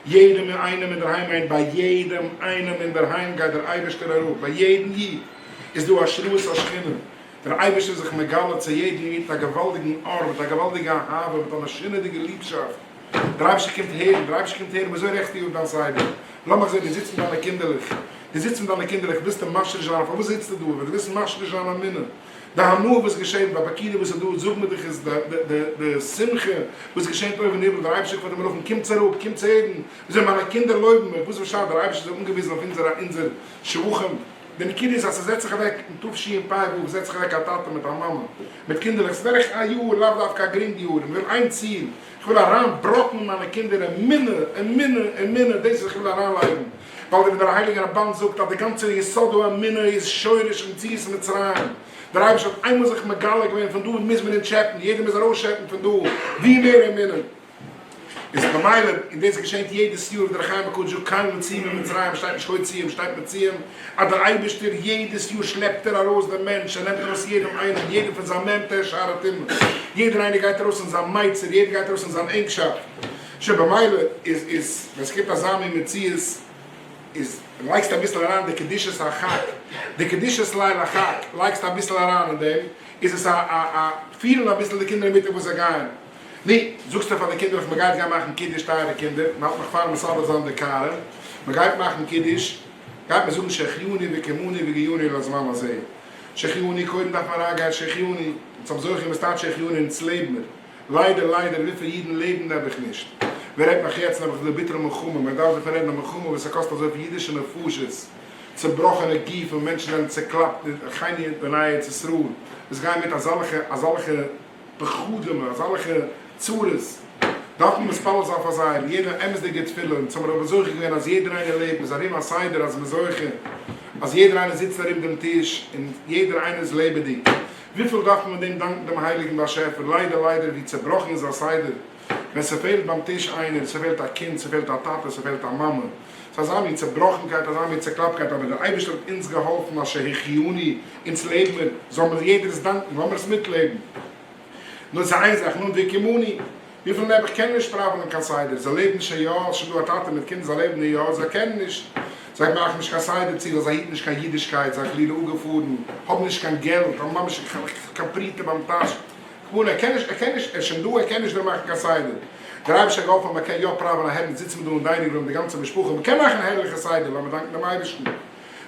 יעדעם איינעם אינדערהיים מיינט ביי יעדעם איינעם אינדערהיים גייט דער אייבערשטער אראפ, ביי יעדן איד איז דא השראת השכינה, דער אייבערשטער איז זיך מגלה צו יעדן איד מיט א געוואלדיגן אור, מיט א געוואלדיגע אהבה, מיט א משונה'דיגע ליבשאפט, דער אייבערשטער קומט הערן, דער אייבערשטער קומט הערן, וויאזוי רעכסטו אפ דיין סדר? לאמיך זען, דו זיצט מיט דיינע קינדערלעך, דו זיצט מיט דיינע קינדערלעך, ווילסטו משריש זיין, פארוואס זיצטו דא? ווייל דו ווילסט משריש זיין אמונה, די הנאה וואס געשעט ביי בקידה וואס איז דא, זאג מיר דיך איז די די שמחה וואס געשעט אויבן אין הימל, דער אייבערשטער כבוד המלכים קומטס אראפ, קומטס הערן וויאזוי מיינע קינדער לויבן מיך, וואס פשט דער אייבערשטער איז אנגעוויזן אויף אונזער אונזער שבחים, די נקודה איז אז ס'זעצט זיך אוועק אין תשפ ו זעצט זיך אוועק א טאטע מיט א מאמע מיט קינדערלעך, ס'איז בערך א יאר, לאו דווקא א גרינג יאר, און מ'וויל איין ציל, איך וויל אריין בראקן מיינע קינדער אמונה, אמונה, אמונה, דאס איז איך וויל אריין לייגן, ווייל ווי דער הייליגער רמבן זאגט אז די גאנצע יסוד האמונה איז שורש אין יציאת מצרים, דער אייבערשטער האט איינמאל זיך מגלה געווען פון דא מוז מען אונז שעפן, יעדער מוז ארויסשעפן פון דא ווי מער אמונה. איז במילא, און דאס געשענט יעדעס יאר ווי דער חיים הקדוש זאגט קיינמאל מוציאים ממצרים שטייט נישט הוציאים שטייט מוציאים, אז דער אייבערשטער יעדעס יאר שלעפט ער ארויס דעם מענטש, ער נעמט ארויס יעדעם איינעם, יעדער פון זיין מ ט שערי טומאה, יעדער איינער גייט ארויס אין זיין מיצר, יעדער גייט ארויס אין זיין ענגשאפט, שוין במילא איז איז ווען ס'קומט אזא מין מציאות איז לייגסט אביסל אריין די קדושת החג, די קדושת ליל החג לייגסט אביסל אריין אין דעם, איז עס א א א פילן אביסל די קינדער אינמיטן וואס זיי גייען. נו, זאגסטו פאר די קינדערלעך מ'גייט גיין מאכן קידוש טייערע קינדער, מ'האלט נאך פארן מסדר זיין די קארע, מ'גייט מאכן קידוש, גייט מען זאגן שהחיינו וקיימנו והגיענו לזמן הזה. שהחיינו, קודם דארף מען אריינגיין שהחיינו, אונז האבן זוכה געווען ס'טייטש שהחיינו אונז לעבן מיר. ליידער ליידער וויפיל אידן לעבן נעבעך נישט. ווער רעדט נאך יעצט נעבעך די ביטערע מלחמה, מען דארף דערפון רעדן א מלחמה וואס ס'קאסט אזויפיל אידישע נפשות, צובראכענע גופים, מענטשן זענען צוקלאפט, אחינו בני ארץ ישראל וואס גייען מיט אזאלכע אזאלכע פחדים, אזאלכע צרות, דארף מען מתפלל זיין פאר זיי, יעדע אמת'דיגע תפילה, אונז האבן אבער זוכה געווען אז יעדער איינער לעבט, מ'איז ארום א סדר אז מ'איז זוכה אז יעדער איינער זיצט ארום דעם טיש און יעדער איינער איז לעבעדיג, וויפיל דארף מען מיט דעם דאנקן דעם הייליגן באשעפער, ליידער ליידער ווי צעבראכן איז א סדר ווען ס'פעלט ביים טיש איינער, ס'פעלט א קינד, ס'פעלט א טאטע, ס'פעלט א מאמע, ס'איז אזא מין צעבראכנקייט, אזא מין צעקלאפקייט, אבער דער אייבערשטער האט אונז געהאלפן אז שהחיינו, אונז לעבן מיר, זאל מיר יעדער עס דאנקן, לאמיר עס מיטלעבן. נאר ס'איז איין זאך, נאנט והקימוני, וויפיל נעבעך קענען נישט פראווענען קיין סדר, זיי לעבן שוין יא, עס איז שוין דא א טאטע מיט קינדער, זיי לעבן יא, זיי קענען נישט, זיי מאכן נישט קיין סדר צו ווייל זיי היטן נישט קיין אידישקייט, זיי חלילה אפגעפארן, האבן נישט קיין געלט, האבן ממש קיין פרוטה ביים טאש, כמובן ער קען נישט, ער קען נישט, ער איז שוין דא, ער קען נישט דער מאכן קיין סדר. דער אייבערשטער האט געהאלפן אז מען קען יא פראווען א הערליך, זיצן מיר דא אין dining room די גאנצע משפחה, מען קען מאכן א הערליכע סדר, לאמיר דאנקן דעם אייבערשטן.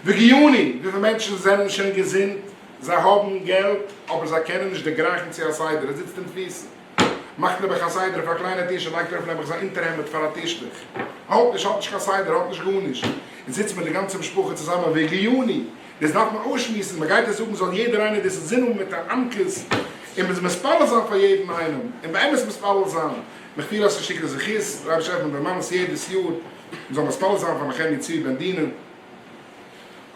והגיענו, וויפיל מענטשן זענען שוין געזונט, זיי האבן געלט, אבער זיי קענען נישט דערגרייכן צו א סדר, ער זיצט אין תפיסה, מאכט נעבעך א סדר אויף א קליינע טיש און לייגט ארויף נעבעך זיין אונטערהעמד פאר א טישטוך, האלט נישט, האט נישט קיין סדר, האט נישט גארנישט, און זיצט מיט די גאנצע משפחה צוזאמען והגיענו, דאס דארף מען אויסשמועסן, מען גייט עס זאגן זאל יעדער איינער דאס אינזין האבן מיט א עמקות, און מען זאל מתפלל זיין פאר יעדן איינעם, און באמת מתפלל זיין, איך פיל אז ס'איז שטיקער זכות, רבי שרייבט מען דערמאנט עס יעדעס יאר, מען זאל מתפלל זיין פאר נחמיה צבי בן דינה,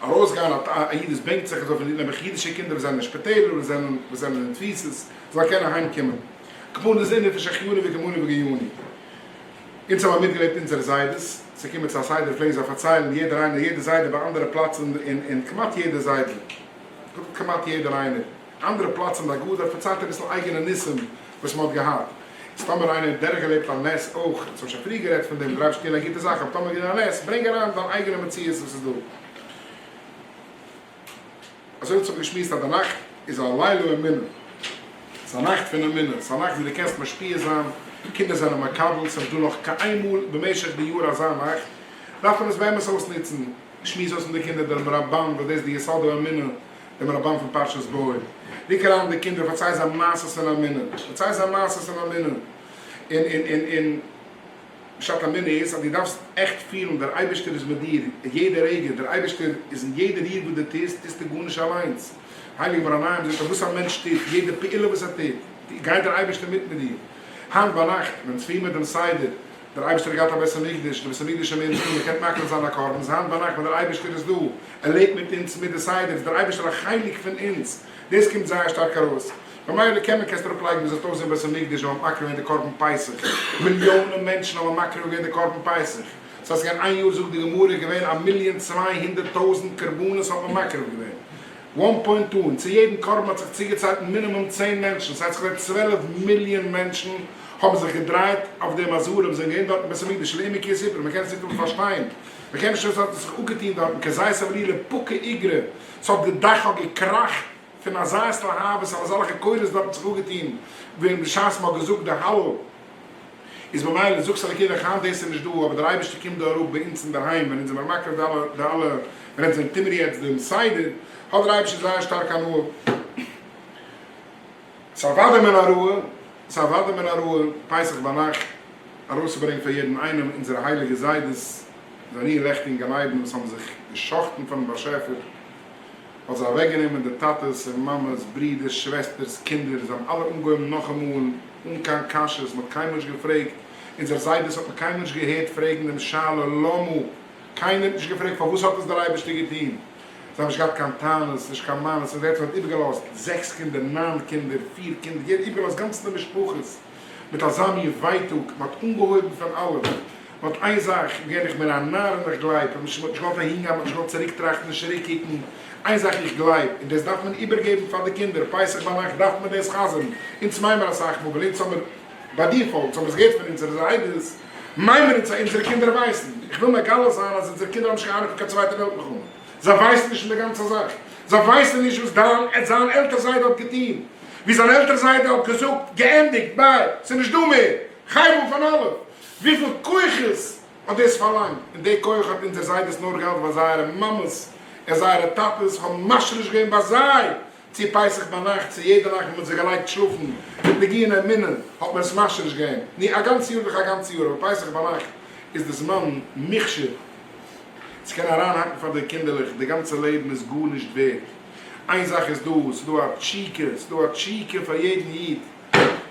ארויסגיין א איד וואס בענקט זיך אזוי פון נעבעך אידישע קינדער וואס זענען אין שפיטעלער, וואס זענען וואס זענען אין תפיסות, זאל קענען אהיים קומען. כמובן דאס איז נפש החיוני וכמוני וגיוני. אונז האבן מיטגעלעבט אונזערע זיידעס, ס'איז געקומען צו א סדר פלעגן זיי פארציילן יעדער איינער יעדע זיידע ביי אנדערע פלאץ אין אין כמעט יעדע זיידע, כמעט יעדער איינער, אנדערע פלאץ אין די הגדה פארציילט אביסל אייגענע ניסים וואס מ'האט געהאט. איז טאמער איינער האט דורכגעלעבט א נס אויך, אונז האבן שוין פריער גערעדט פון דעם, דער אייבערשטער טון א גוטע זאך, אבער טאמער געווען א נס, ברענג אריין דיין אייגענע מציאות וואס איז דא. אזוי ווי אונז האבן געשמועסט אז די נאכט איז א לילה אמונה, ס'איז א נאכט פון אמונה, ס'איז א נאכט ווי דו קענסט משפיע זיין, קינדער זענען מקבל, ס'איז נישט דא נאך קיינמאל במשך די יאר אזא נאכט, דארף מען עס באמת אויסנוצן, שמועס אויס מיט די קינדער דעם רמבן וואס דאס איז די יסוד האמונה, דעם רמבן פון פרשת בא, רוק אריין די קינדער, פארצייל זיי מעשות פון אמונה, פארצייל זיי מעשות פון אמונה, און און און און. פשט אמונה איז אז דו דארפסט עכט פילן דער אייבערשטער איז מיט דיר יעדע רגע, דער אייבערשטער איז אין יעדע ריר וואס דו טוסט, טוסטו גארנישט אליינס. הייליגע מאור עיניים זאגט אז וואס א מענטש טוט, יעדע פעולה וואס ער טוט, גייט דער אייבערשטער מיט מיט דיר. היינט ביינאכט ווען צפי מיט דעם סדר, דער אייבערשטער האט געהאט א בית המקדש, די בית המקדש איז מער נישטא, מען קען מקריב זיין א קרבן, איז היינט ביינאכט ווען דער אייבערשטער איז דא, ער לעבט מיט אונז מיט די סדר, איז דער אייבערשטער א חלק פון אונז, דאס קומט זייער שטארק ארויס. ממילא קען מען קענסט אראפ לייגן ווי זאלסט אויסזען בית המקדש ווען מ'האט מקריב געווען די קרבן פסח, מיליאנען מענטשן האבן מקריב געווען די קרבן פסח, ס'הייסט געווען איין יאר זאגט די גמרא איז געווען א מיליאן 200,000 קרבנות האט מען מקריב געווען, one point two, און צו יעדן קרבן האט זיך צוגעציילט מינימום צען מענטשן, ס'הייסט כ'רעד 12 מיליאן מענטשן האבן זיך געדרייט אויף דעם עזרה, זענען געווען דארט אין בית המקדש לעמק יספר, מען קען עס ניטאמאל פארשטיין, מען קען נישט וואס האט זיך אפגעטון דארטן, כזית הבליעה לפקע איגרא, ס'האט די דאך האט געקראכט פון אזא התלהבות, און אזעלכע קולות דארטן זיך אפגעטון, ווען בשעת מען האט געזאגט די הלל. איז במילא זאגסט אלקי דאך היינט דאס איז נישט דא אבער דער אייבערשטער קומט דא אראפ ביי אונז אינדערהיים ווען אונז זעמער מקריב די אלע די אלע ווען אונז זענען טומער יעצט דעם סדר האט דער אייבערשטער זייער שטארק הנאה ס'איז אוודאי מן הראוי ס'איז אוודאי מן הראוי פסח ביינאכט ארויסצוברענגען פאר יעדן איינעם אונזערע הייליגע זיידעס זיי לעכטיגן גן עדן וואס האבן זיך גע'שחט'ן פארן באשעפער. האט זיי אוועקגענומען די טאטעס און מאמעס, ברידערס, שוועסטערס, קינדער, זיי האבן אלע אנגעהויבן נאכאמאל אן קיין קשיות, מען האט קיינמאל נישט געפרעגט, אונזער זיידעס האט מען קיינמאל נישט געהערט פרעגן דעם שאלה למה, קיינער האט נישט געפרעגט פארוואס האט עס דער אייבערשטער געטון, זיי האבן נישט געהאט קיין טענות, נישט קיין מענות, און ווער האט איבערגעלאזט זעקס קינדער, ניין קינדער, פיר קינדער, יעדער איבערגעלאזט גאנצעטע משפחות מיט אזא מין ווייטאג, מען האט אנגעהויבן פון אלף. באט איין זאך גער איך בין א נאר און איך גלייב, איך נישט מ'האט נישט געוואלט אהין גיין מ'האט נישט געוואלט צוריק טראכטן נישט צוריק קוקן, איין זאך איך גלייב און דאס דארף מען איבערגעבן פאר די קינדער, פסח ביינאכט דארף מען דאס חזר'ן, אונז מיין מיר אסאך מאל ווייל אונז האמיר ביי default אונז האמיר עס געהערט פון אונזערע זיידעס, מיין מיר אונז אז אונזערע קינדער ווייסן, איך וויל מגלה זיין אז אונזערע קינדער האבן נישט קיין אהנונג פון קיין צווייטע וועלט מלחמה, זיי ווייסן נישט פון די גאנצע זאך, זיי ווייסן נישט וואס דיין זיין עלטער זיידע האט געטון, ווי זיין עלטער זיידע האט געזאגט געענדיגט ביי, ס'איז נישט דא מער, הייב אן פון אלף. וויפיל כוחות האט דאס פארלאנגט, און די כח האט אונזער זיידעס נאר געהאט ווייל זייערע מאמעס און זייערע טאטעס האבן משריש געווען ביי זיי, צו פסח ביינאכט צו יעדע נאכט ווען מ'האט זיי געלייגט שלאפן מיט נגיעה און אמונה האט מען עס משריש געווען, נו א גאנץ יאר דאך א גאנץ יאר, אבער פסח ביינאכט איז די זמן מוכשר צו קענען אריינהאקן פאר די קינדערלעך, די גאנצע לעבן איז גארנישט ווערד, איין זאך איז דא, ס'איז דא א תשוקה, ס'איז דא א תשוקה פאר יעדן איד.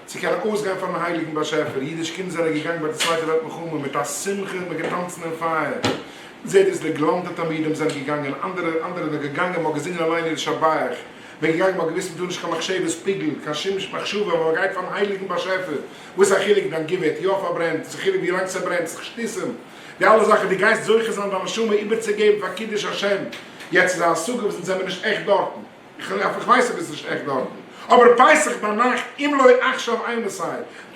צו קענען אויסגיין פארן הייליגן באשעפער, אידיש קינד זענען געגאנגען ביי די צווייטע וועלט מלחמה מיט א שמחה און געטאנצן אין פייער, זעט אויס די גלאנטע תלמידים זענען געגאנגען, אנדערע אנדערע זענען געגאנגען, מ'האט געזינגען אליין לשבח, מ'איז געגאנגען מ'האט געוויסט מ'טאר נישט קיין מחשבת פיגול, קיין שום מחשבה, ווייל מ'גייט פארן הייליגן באשעפער, וואס איז א חילוק דיין גוף ווערט יא פארברענט, וואס איז א חילוק ווי לאנג ס'ברענט, ס'איז שטותים, די אלע זאכן, דו גייסט זוכה זיין דיין נשמה איבערצוגעבן פאר קידוש השם, יעצט איז א השגה וואס אונז זעמיר נישט עכט דארטן. איך ווייס אז ביסט נישט עכט דארטן, אבער פסח ביינאכט אם לא עכשיו אימתי,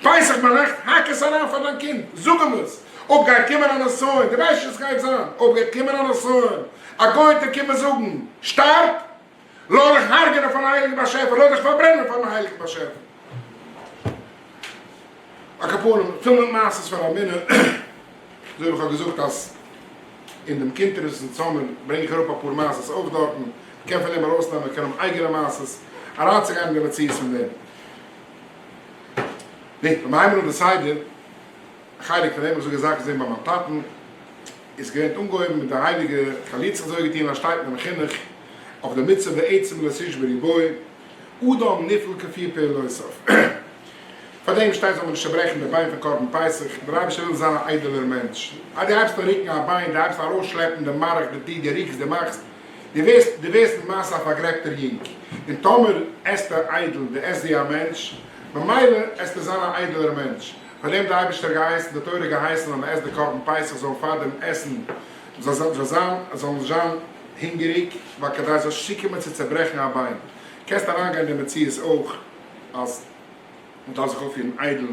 פסח ביינאכט האק עס אריין פאר דיין קינד, זאג אים עס, אויב גייט קומען א נסיון, דו ווייסט נישט וואס גייט זיין, אויב גייט קומען א נסיון, א גוי וועט דיר קומען זאגן, שטארב, לאז דיך הרג'נען פארן הייליגן באשעפער, לאז דיך פארברענען פארן הייליגן באשעפער. על כל פנים, פול מיט מעשות פון אמונה, אזוי ווי איך האב געזאגט אז אין דעם קונטרס אין זומער ברענג איך אראפ אפאר מעשות אויך דארטן, מ'קען פון דעם ארויסנעמען, מ'קען האבן אייגענע מעשות, אריינצוגיין אין די מציאות פון דעם. נו, ביים הייבן אן די סדר, א חלק פון דעם, איך זאג א זאך געזען ביי מיין טאטן, איז געווען אנגעהויבן מיט די הייליגע חליצה אזוי געטון אז שטייט אין דעם חינוך אויף די מצוה ועצם לא תשברו בו, אדם נפעל כפי פעולותיו. פאר דעם שטייט זאל מען נישט צעברעכן די ביין פון קרבן פסח, דער אייבערשטער וויל זיין א איידעלער מענטש. אז דו הייבסט אן רוקן א ביין, דו הייבסט אן ארויסשלעפן די מארך, די דו רוקסט, דו מאכסט, דו ווערסט, דו ווערסט למעשה א פארגרעבטער יונג. און טאמער עסטו איידל, דו עסט ווי א מענטש, ממילא עסטו זיין א איידעלער מענטש. פאר דעם האט דער אייבערשטער געהייסן, די תורה געהייסן אז מען עסט די קרבן פסח זאל מען פאר דעם עסן, זאל זיין, זאל נישט זיין הונגעריג, ווייל כדי זאלסט נישט צוקומען צו צעברעכן א ביין. קענסט אריינגיין אין די מציאות אויך אז מען דארף זיך אויפפירן איידל,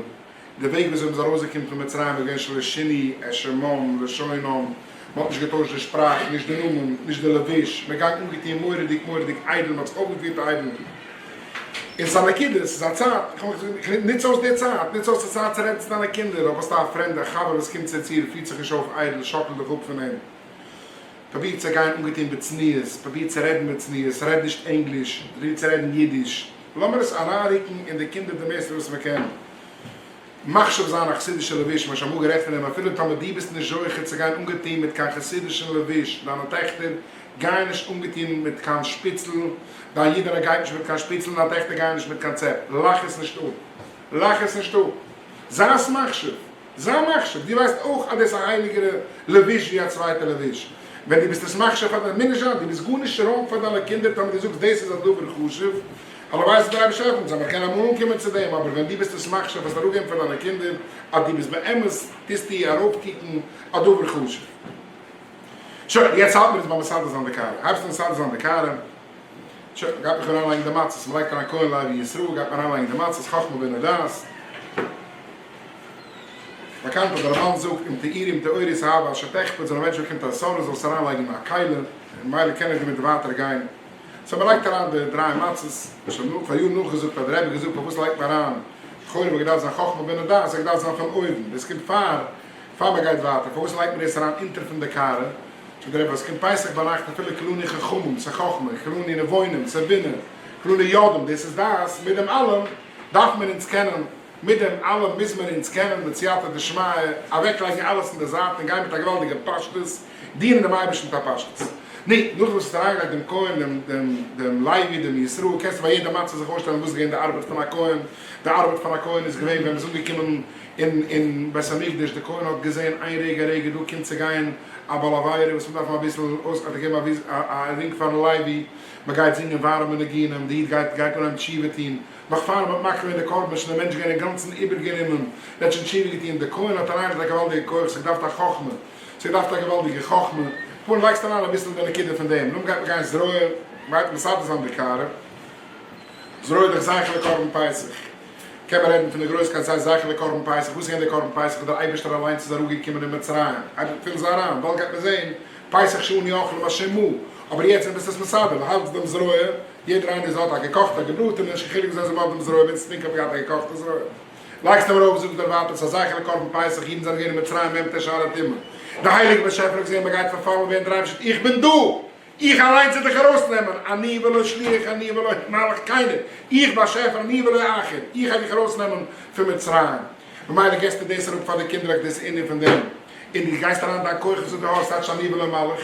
די וועג וויאזוי מען איז ארויסגעקומען פון מצרים איז געווען שלא שינו את שמם לשונם, מען האט נישט געטוישט די שפראך, נישט די נאמען, נישט די לבוש, מען גייט אנגעטון מורא'דיג מורא'דיג איידל, מען האט זיך אויפגעפירט איידל. און ס'איז א נקודה, ס'איז א צייט, נוץ אויס די צייט, נוץ אויס די צייט צו רעדן צו דיינע קינדער, אויב האסטו א friend, א חבר וואס קומט צו דיר, פירט זיך נישט אויף איידל, שאקל דיך אפ פון אים. פרוביר צו גיין אנגעטון בצניעות, פרוביר צו רעדן בצניעות, רעד נישט ענגליש, פרוביר צו רעדן אידיש, לאמיר עס אריינרוקן אין די קינדער די מערסטע וואס מען קען. מחשיב זיין א חסידישע לבוש, מ'האט שוין אמאל גערעדט פון דעם, אפילו טאמער דו ביסט נישט זוכה צו גיין אנגעטון מיט קיין חסידישן לבוש, דיינע טעכטער גייען נישט אנגעטון מיט קיין שפיצל, דיין אידענע גייט נישט מיט קיין שפיצל, דיין טעכטער גייען נישט מיט קיין צעפ, לאך עס נישט אפ, לאך עס נישט אפ, זיי עס מחשיב. זיי מחשיב, דו ווייסט אויך אז דאס איז א הייליגערע לבוש ווי א צווייטע לבוש, ווען דו ביסט עס מחשיב פאר דיינע מינער זיין, דו ביסט גארנישט wrong פאר דיינע קינדער טאמער דו זאגסט דאס איז א דבר חשוב, הלוואי זאל דער אייבערשטער העלפן זאל מען קענען אמאל אנקומען צו דעם, אבער ווען דו ביסט עס מחשיב וועסטו אראפגעבן פאר דיינע קינדער אז דו ביסט באמת טוסטו ארויפקוקן א דבר חשוב. שוין, יעצט האלט מיר אונז ביים מסדר זיין די קערה, הייבסט אן מסדר זיין די קערה, שוין, גייט מיך אריינלייגן די מצות, מ'לייגט אריין כהן לוי ישראל, גייט מען אריינלייגן די מצות, חכמה בינה דעת. באקאנט אז דער רמבן זאגט אם תעירי אם תעורי את האהבה אשר תחפץ, ווען א מענטש באקומט א צרה זאל עס אריינלייגן אין א כלי, און ממילא קען ער דערמיט ווייטער גיין. so מען לייגט אריין די דריי מצות, שוין נאך פאר יארן נאכגעזאגט אז דער רבי האט געזאגט פארוואס לייגט מען אריין, לכאורה וואלט געדארפט זיין חכמה בינה דעת, עס האט געדארפט זיין פון אויבן, דאס קומט פאר פאר מען גייט ווייטער, פארוואס לייגט מען דאס אריין אונטער פון די קערה, זאגט דער רבי אז קומט פסח ביינאכט אפילו כולנו חכמים, ס'איז חכמה, כולנו נבונים, ס'איז בינה, כולנו יודעים, דאס איז דעת, מיט דעם אלעם דארף מען אונז קענען, מיט דעם אלעם מוז מען אונז קענען מיט סייעתא דשמיא אוועקלייגן אלעס אין די זייט און גיין מיט א געוואלדיגע פשטות, דינען דעם אייבערשטן מיט א פשטות. נו, נאכדעם וואס האסט אריינגעלייגט דעם כהן, דעם דעם דעם לוי, דעם ישראל, קענסטו ביי יעדע מצה זיך אויסשטעלן וואס איז געווען די ארבעט פון א כהן. די ארבעט פון א כהן איז געווען ווען מ'איז אנגעקומען אין אין בית המקדש, די כהן האט געזען איין רגע רגע דא קומט צו גיין א בעל עבירה וואס מ'דארף אים אביסל אויס, האט ער געגעבן א א רינג פארן לוי, מ'גייט זינגען ווארעמע ניגונים, די איד גייט גייט אנהייבן תשובה טון. נאך פאר מ'האט מקריב געווען די קרבן איז שוין דער מענטש געווען אינגאנצן איבערגענומען, ער האט שוין תשובה געטון, דער כהן האט אריינגעלייגט א געוואלדיגע כח, ס'האט געדארפט א חכמה, ס'האט געדארפט א געוואלדיגע חכמה, פארן לייגסט אריין אביסל די נקודה פון דעם, נאכדעם גייט מען גיין זרוע, מ'גייט מסדר זיין די קערה, זרוע איז דאך זכר לקרבן פסח, קען מען רעדן פון די גרויסקייט סיי זכר לקרבן פסח, וואס איז געווען דער קרבן פסח וואס דער אייבערשטער אליינס איז אראפגעקומען אין מצרים, פיל זיי אריין, באלד גייט מען זען פסח שאנו אוכלים על שום מה, אבער יעצט ווען ביסט עס מסדר, האלטסט דעם זרוע, יעדער איינער איז האט א געקאכטע א געבראטענע, נישט קיין חילוק וויאזוי זיי מאכן דעם זרוע, ווען ס'טרינקט האט מען געהאט א געקאכטע זרוע. לייגסט אים ארויף זאגט דער ווייטער ס'איז א זכר לקרבן פסח, אידן זענען געווען אין מצרים מ ט שערי טומאה, די הייליגע באשעפער האט געזען מ'גייט פארפאלן ווערן דער אייבערשטער איך בין דא! איך אליינס וועל דיך ארויסנעמען, אני ולא שליח אני ולא מלאך קיינער, איך באשעפער אני ולא אחר, איך גיי דיך ארויסנעמען פון מצרים. ממילא געסטו דאס אראפ פאר די קינדערלעך דאס ענין פון דעם, און דו גייסט אריין דיין כח וואס דו האסט, טייטש אני ולא מלאך.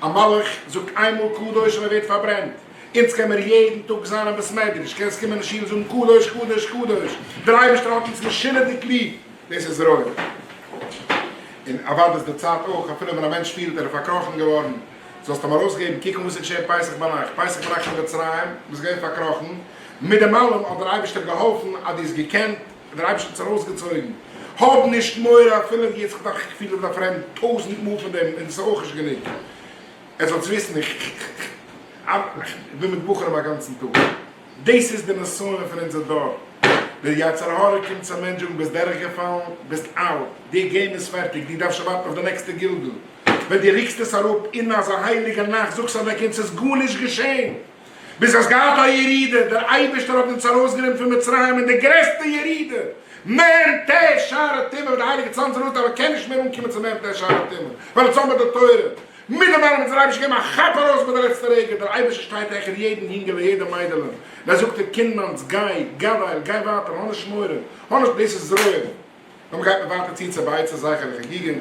א מלאך זאגט איינמאל קדוש און ער ווערט פארברענט. אונז קען מיר יעדן טאג זיין אין בית מדרש, קענסט קומען אין שול זאגן קדוש קדוש קדוש, דער אייבערשטער האט אונז משונה'דיג ליב, דאס איז רויע. און אוודאי איז די צייט אויך, אפילו ווען א מענטש פילט ער איז פארקראכן געווארן, זאלסט אים ארויסגעבן, קוק אן וואס איז געשען פסח ביינאכט, פסח ביינאכט אין מצרים, ביסט געווען פארקראכן, מיט דעם אלעם האט דער אייבערשטער געהאלפן אז דו האסט געקענט, דער אייבערשטער האט עס ארויסגעצויגן, האב נישט מורא אפילו יעצט איך דארף איך פיל איך דארף רעדן טויזנט מאל פון דעם און עס איז אויך נישט גענוג, עטס זאלטס וויסן איך איך בין מיט בחורים א גאנצן טאג, דאס איז די נסיון פון אונזער דור, דער יצר הרע קומט צום מענטש זאגן ביסט דורכגעפאלן, ביסט out, די game איז פערטיג, דו דארפסט שוין ווארטן אויף די נעקסטע גלגול, ווען דו רוקסט עס אראפ אין אזא הייליגע נאכט זאגסטו פאר דיין קינד ס'איז גארנישט געשען, ביז האסט געהאט א ירידה, דער אייבערשטער האט אונז ארויסגענומען פון מצרים אין די גרעסטע ירידה, מ ט שערי טומאה, ווי די הייליגע צאנזער רב זאגט אז מען קען נישט מער אנקומען צו מ ט שערי טומאה, ווייל אונז האבן מיר די תורה, מיט דעם אלעם האט דער אייבערשטער געגעבן א כאפ ארויס ביי די לעצטע רגע, דער אייבערשטער שטייט העכער יעדן יונגעלע יעדע מיידעלע, און ער זאגט דיר קינד מיינס גיי, גדל, גיי ווייטער, האב נישט מורא, האב נישט, דאס איז זרוע. נאכדעם גייט מען ווייטער צו צו ביצה זכר לחגיגה,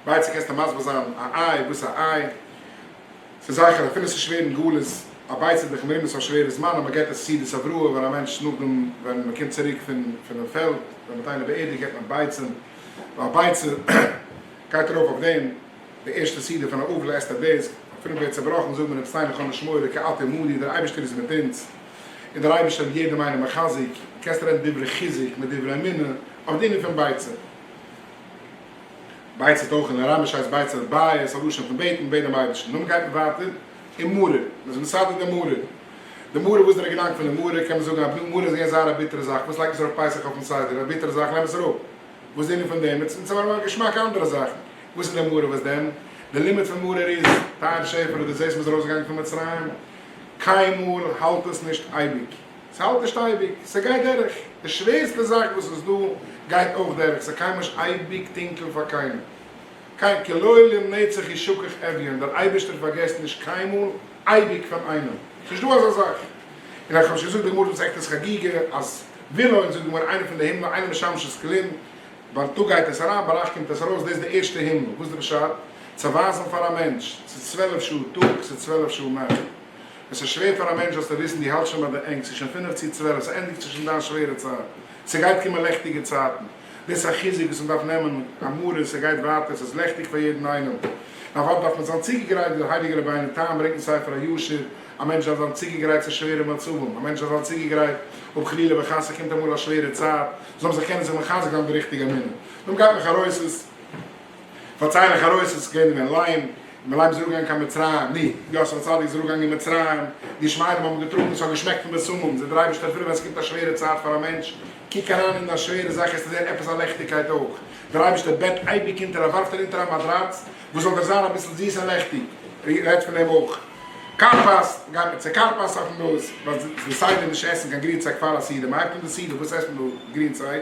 ביצה קענסטו מסביר זיין א איי, וואס א איי? ס'איז זכר אפילו ס'איז שווער אין גלות, א ביצה איז דאך מרומז אויף שווערע זמנים, מען געט עס סעודת הבראה ווען א מענטש נאכדעם ווען מען קומט צוריק פון פונעם פעלד, ווען מ'האט איינער באערדיגט געט מען ביצים, ווייל ביצה גייט ארויף אויף דעם, די ערשטע סעודה פון א אבל עסט ער דאס, אפילו מ'ווערט צעבראכן זאגט מען רבותינו איך האב נישט מורא כי אתה עמדי, דער אייבערשטער איז מיט אונז, און דער אייבערשטער האט יעדעם איינעם מחזק, קענסט רעדן דברי חיזוק מיט דברי אמונה אויף די ענין פון ביצה. ביצה האט אויך אין אראמיש הייסט ביצה בית, א לשון פון בעטן, בעט דעם אייבערשטן. נאכדעם גייט מען ווייטער אין מרור, מען איז מסדר די מרור. די מרור, וואס איז דער געדאנק פון די מרור? קען מען זאגן אז מרור איז געווען זייער א ביטערע זאך, וואס לייגט מען עס ארויף פסח אויפן סדר? א ביטערע זאך, נעם עס אראפ. וואס איז די ענין פון דעם? אונז האבן אמאל געשמאקע אנדערע זאכן. וואס איז די מרור? וואס דען? די לימוד פון מרור איז, טייער שעפעלע, דו זעסט מען איז ארויסגעגאנגען פון מצרים, קיינמאל האלט עס נישט אייביג. ס'האלט נישט אייביג, ס'גייט דורך. די שווערסטע זאך וואס איז דא גייט אויך דורך, ס'איז קיינמאל נישט אייביג טונקל פאר קיינעם. קיין כי לעולם נצח ישכח אביון, דער אייבערשטער פארגעסט נישט קיינמאל אייביג פון איינעם. ס'נישט דא אזא זאך. און איך האב שוין געזאגט די גמרא מסכת חגיגה אז וילון זאגט די גמרא איינער פון די הימלען אינו משמש את כלים, בייטאג גייט עס אריין ביינאכט קומט עס ארויס, דאס איז די ערשטע הימל. וואס איז די פשט? צו ווייזן פאר א מענטש, ס'איז 12 שעה טאג, ס'איז 12 שעה נאכט. עס איז שווער פאר א מענטש זאלסטו וויסן דו האלטסט שוין ביי די ענג, ס'איז שוין 11:55, ס'ענדיגט זיך שוין דיין שווערע צייט, ס'גייט קומען לעכטיגע צייטן, דאס איז א חיזוק וואס מ'דארף נעמען, א מראה, ס'גייט ווייטער, ס'איז לעכטיג פאר יעדן איינעם, און אוודאי דארף מען זיין צוגעגרייט, ווי דער הייליגער רבינו תם ברענגט אין ספר הישר, א מענטש דארף זיין צוגעגרייט צו שווערע מצבים, א מענטש דארף זיין צוגעגרייט אויב חלילה וחס ס'קומט אמאל א שווערע צייט, זאל מען זיך קענען זיך מחזק זיין מיט די ריכטיגע אמונה. נו, גייט מיך ארויס עס. פארצייל איך ארויס עס איז געווען אין ליים. מלייב איז אראפגעגאנגען קיין מצרים, ני, יוסף הצדיק איז אראפגעגאנגען אין מצרים, די ישמעאלים האבן געטראגן, ס'האט געשמעקט פון בשמים, זאגט דער אייבערשטער אפילו ווען ס'קומט א שווערע צייט פאר א מענטש, קוק אריין אין א שווערע זאך וועסטו זען עפעס א לעכטיגקייט אויך, דער אייבערשטער בעט אייביג אונטער, ער ווארפט ארונטער א מאדראץ, וואס זאל דיר זיין אביסל זיס און לעכטיג, רעדט פון דעם אויך. כרפס, גייט מען צו כרפס אויפן נאז, ווייל ס'איז סדר נישט עסן קיין גרינצייג פאר א סעודה, מ'הייבט אן די סעודה, וואס עסט מען דא גרינצייג?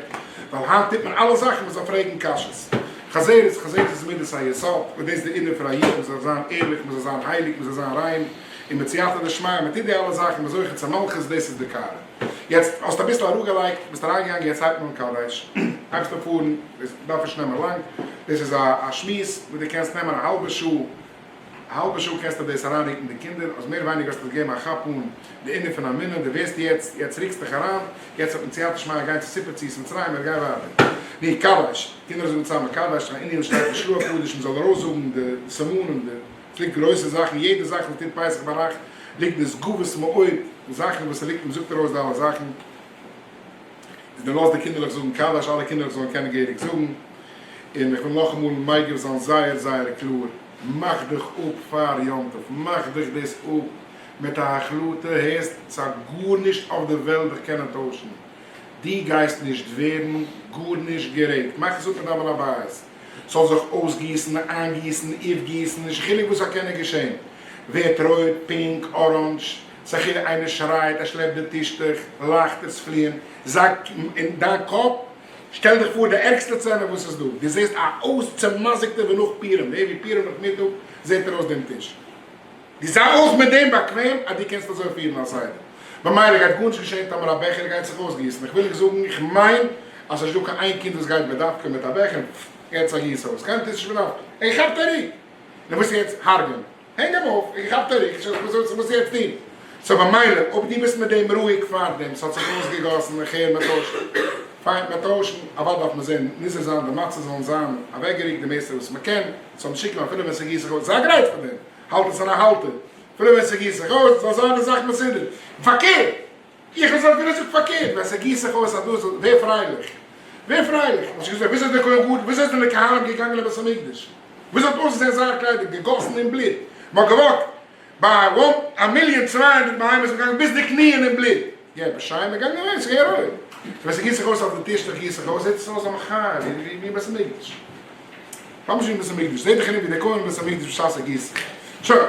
ווייל היינט טוט מען אלע זאכן מ'זאל פרעגן קשיות. חזרת, חזרת איז מידת היסוד, און דאס איז די ענין פון א איד, מ'זאל זיין ערליך, מ'זאל זיין הייליג, מ'זאל זיין ריין, און מיט סייעתא דשמיא, מ'טוט די אלע זאכן, מ'איז זוכה צו מלכות, דאס איז די קערה. יעצט האסט אביסל אראפגעלייגט, ביסט אריינגעגאנגען, יעצט הייבט מען אן קדש, הייבסט אן פארן, דאס דארף נישט נעמען לאנג, דאס איז א שמועס וואס דו קענסט נעמען א האלבע שעה, א האלבע שעה קענסטו דאס אריינרוקן די קינדער, אז מער ווייניגער האסטו געגעבן א כאפ אן די ענין פון אמונה, דו ווערסט יעצט, יעצט רוקסט דיך אריין, יעצט האט מען סייעתא דשמיא גיין צו סיפור יציאת מצרים, און גיי ווייטער. נו, קדש, קינדער זאגן צוזאמען קדש, א ענין וואס שטייט אין של"ה הקדוש, מען זאל ארויסזאגן די סימנים, די, עס ליגט גרויסע זאכן, יעדע זאך וואס טוט פסח ביינאכט ליגט נשגבות מאוד, זאכן וואס ס'ליגט, מען זאגט ארויס די אלע זאכן. איז דען לאז די קינדערלעך זאגן קדש, אלע קינדערלעך זאלן קענען געהעריג זאגן, און איך וויל נאכאמאל מגיב זיין זייער זייער קלאר, מאך דיך אפ פאר יום טוב, מאך דיך דאס אפ מיט א החלטה, הערסט, ס'האט גארנישט אויף די וועלט דיך קענען טוישן, דו גייסט נישט ווערן גארנישט גערעגט, מאך עס אפ מיט דיין בעל הבית, ס'זאל זיך אויסגיסן, איינגיסן, איפגיסן, נישט חילוק וואס ס'זאל קענען געשען, ווערט רויט, pink, orange, ס'אכילה איינער שרייט ער שלעפט די טישטוך, לייכטערס פליען, זאג אין דיין קאפ, שטעל דיך פאר די ערגסטע סצענע וואס איז דא, דו זעסט א אויסצעמזיקטע ווי נאך פורים, ווער ווי פורים נאכמיטאג זעט ער אויס דעם טיש. דו זיי אויך מיט דעם באקוועם אז דו קענסט אזוי פירן א סדר. במילא גייט גארנישט געשען טאמער א בעכער גייט זיך אויסגיסן, איך וויל איך זאגן איך מיין אז ס'נישט דא קיין איין קינד וואס גייט בדווקא מיט א בעכער, געטס א גיס אויס, קיינער טוט נישט בדווקא, ער כאפט א ריק! נו וואס יעצט? הרג'ען? הענג אים אויף, איך געכאפט א ריק, וואס מוז איך יעצט טון? so במילא, אויב דו ביסט מיט דעם רואיג פארדעם, ס'האט זיך אויסגעגאסן, איך הער מען טוישט, פיין, מען טוישן, אוודאי דארף מען זען, נזהר זיין די מצות זאלן זיין אוועקגערוקט די מערסטע וואס מען קען, ס'זאל נישט שיקן אפילו ווען ס'גיסט זיך אויס, זיי גרייט פאר דעם, האלט עס אין א האלטער, אפילו ווען ס'גיסט זיך אויס, זאל זיין די זאך מסודר, פארקערט! איך האב אפילו געזאגט פארקערט, ווען ס'גיסט זיך אויס א דאס, ווער פרייליך. ווער פרייליך. האסט געזאגט, וויאזוי איז דער כהן גדול, וויאזוי זענען די כהנים געגאנגען לבית המקדש? וויאזוי האט אויסגעזען זייער קליידער, געגאסן אין בלוט? מ'האט געוואקט ביי one א מיליאן 200 בהמות איז געגאנגען ביז די קניען אין בלוט. יא, בשיים איז געגאנגען אויס, געווען רואיג. ווען ס'גיסט זיך אויס אויף די טישטוך גיסט זיך אויס, זעט עס אויס א מחיה, ווי אין בית המקדש. ממש ווי אין בית המקדש. זעט דיך ארום ווי דער כהן אין בית המקדש בשעת ער גיסט זיך. שוין.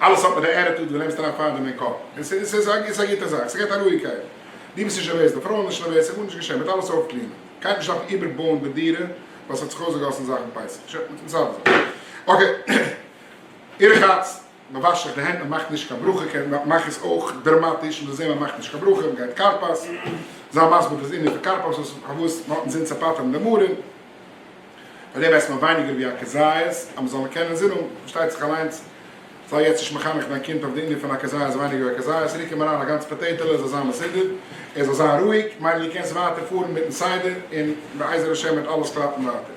אלעס האט מיט די attitude וואס נעמסט אריין פארדעם אין קאפ, און ס'איז א גוטע זאך, ס'געט א רואיגקייט, דו ביסט נישט נערוועז, די פרוי איז נישט נערוועז, ס'איז גארנישט געשען, מ'וועט אלעס אויפקלינען, קיינער נישט דארפן איבערבויען די דירה ווייל ס'האט זיך אויסגעגאסן זאכן פסח, שוין, מ'וועט מסדר זיין. okay, ורחץ, מ'וואשט זיך די הענט, מ'מאכט נישט קיין ברכה, קען מאך עס אויך דראמאטיש, מ'זאל זען מ'מאכט נישט קיין ברכה, מ'גייט כרפס, זיי מסביר דאס ענין פון כרפס, פארוואס מ'האט אינזין צו פטר'ן די מרור. פאר דעם עסט מען ווייניגער ווי א כזית, אז מען זאל קענען זינען, פארשטייט זיך אליינס, זיי יעצט נישט מחנך דיין קינד אויף די ענין פון א כזית ווייניגער ווי א כזית, רוק אים אריין א גאנץ פאטעיטעלע זאל זיין מסודר, ער זאל זיין רואיג, מילא דו קענסט ווייטער פארן מיטן סדר, און בעזר השם וועט אלעס קלאפן ווייטער.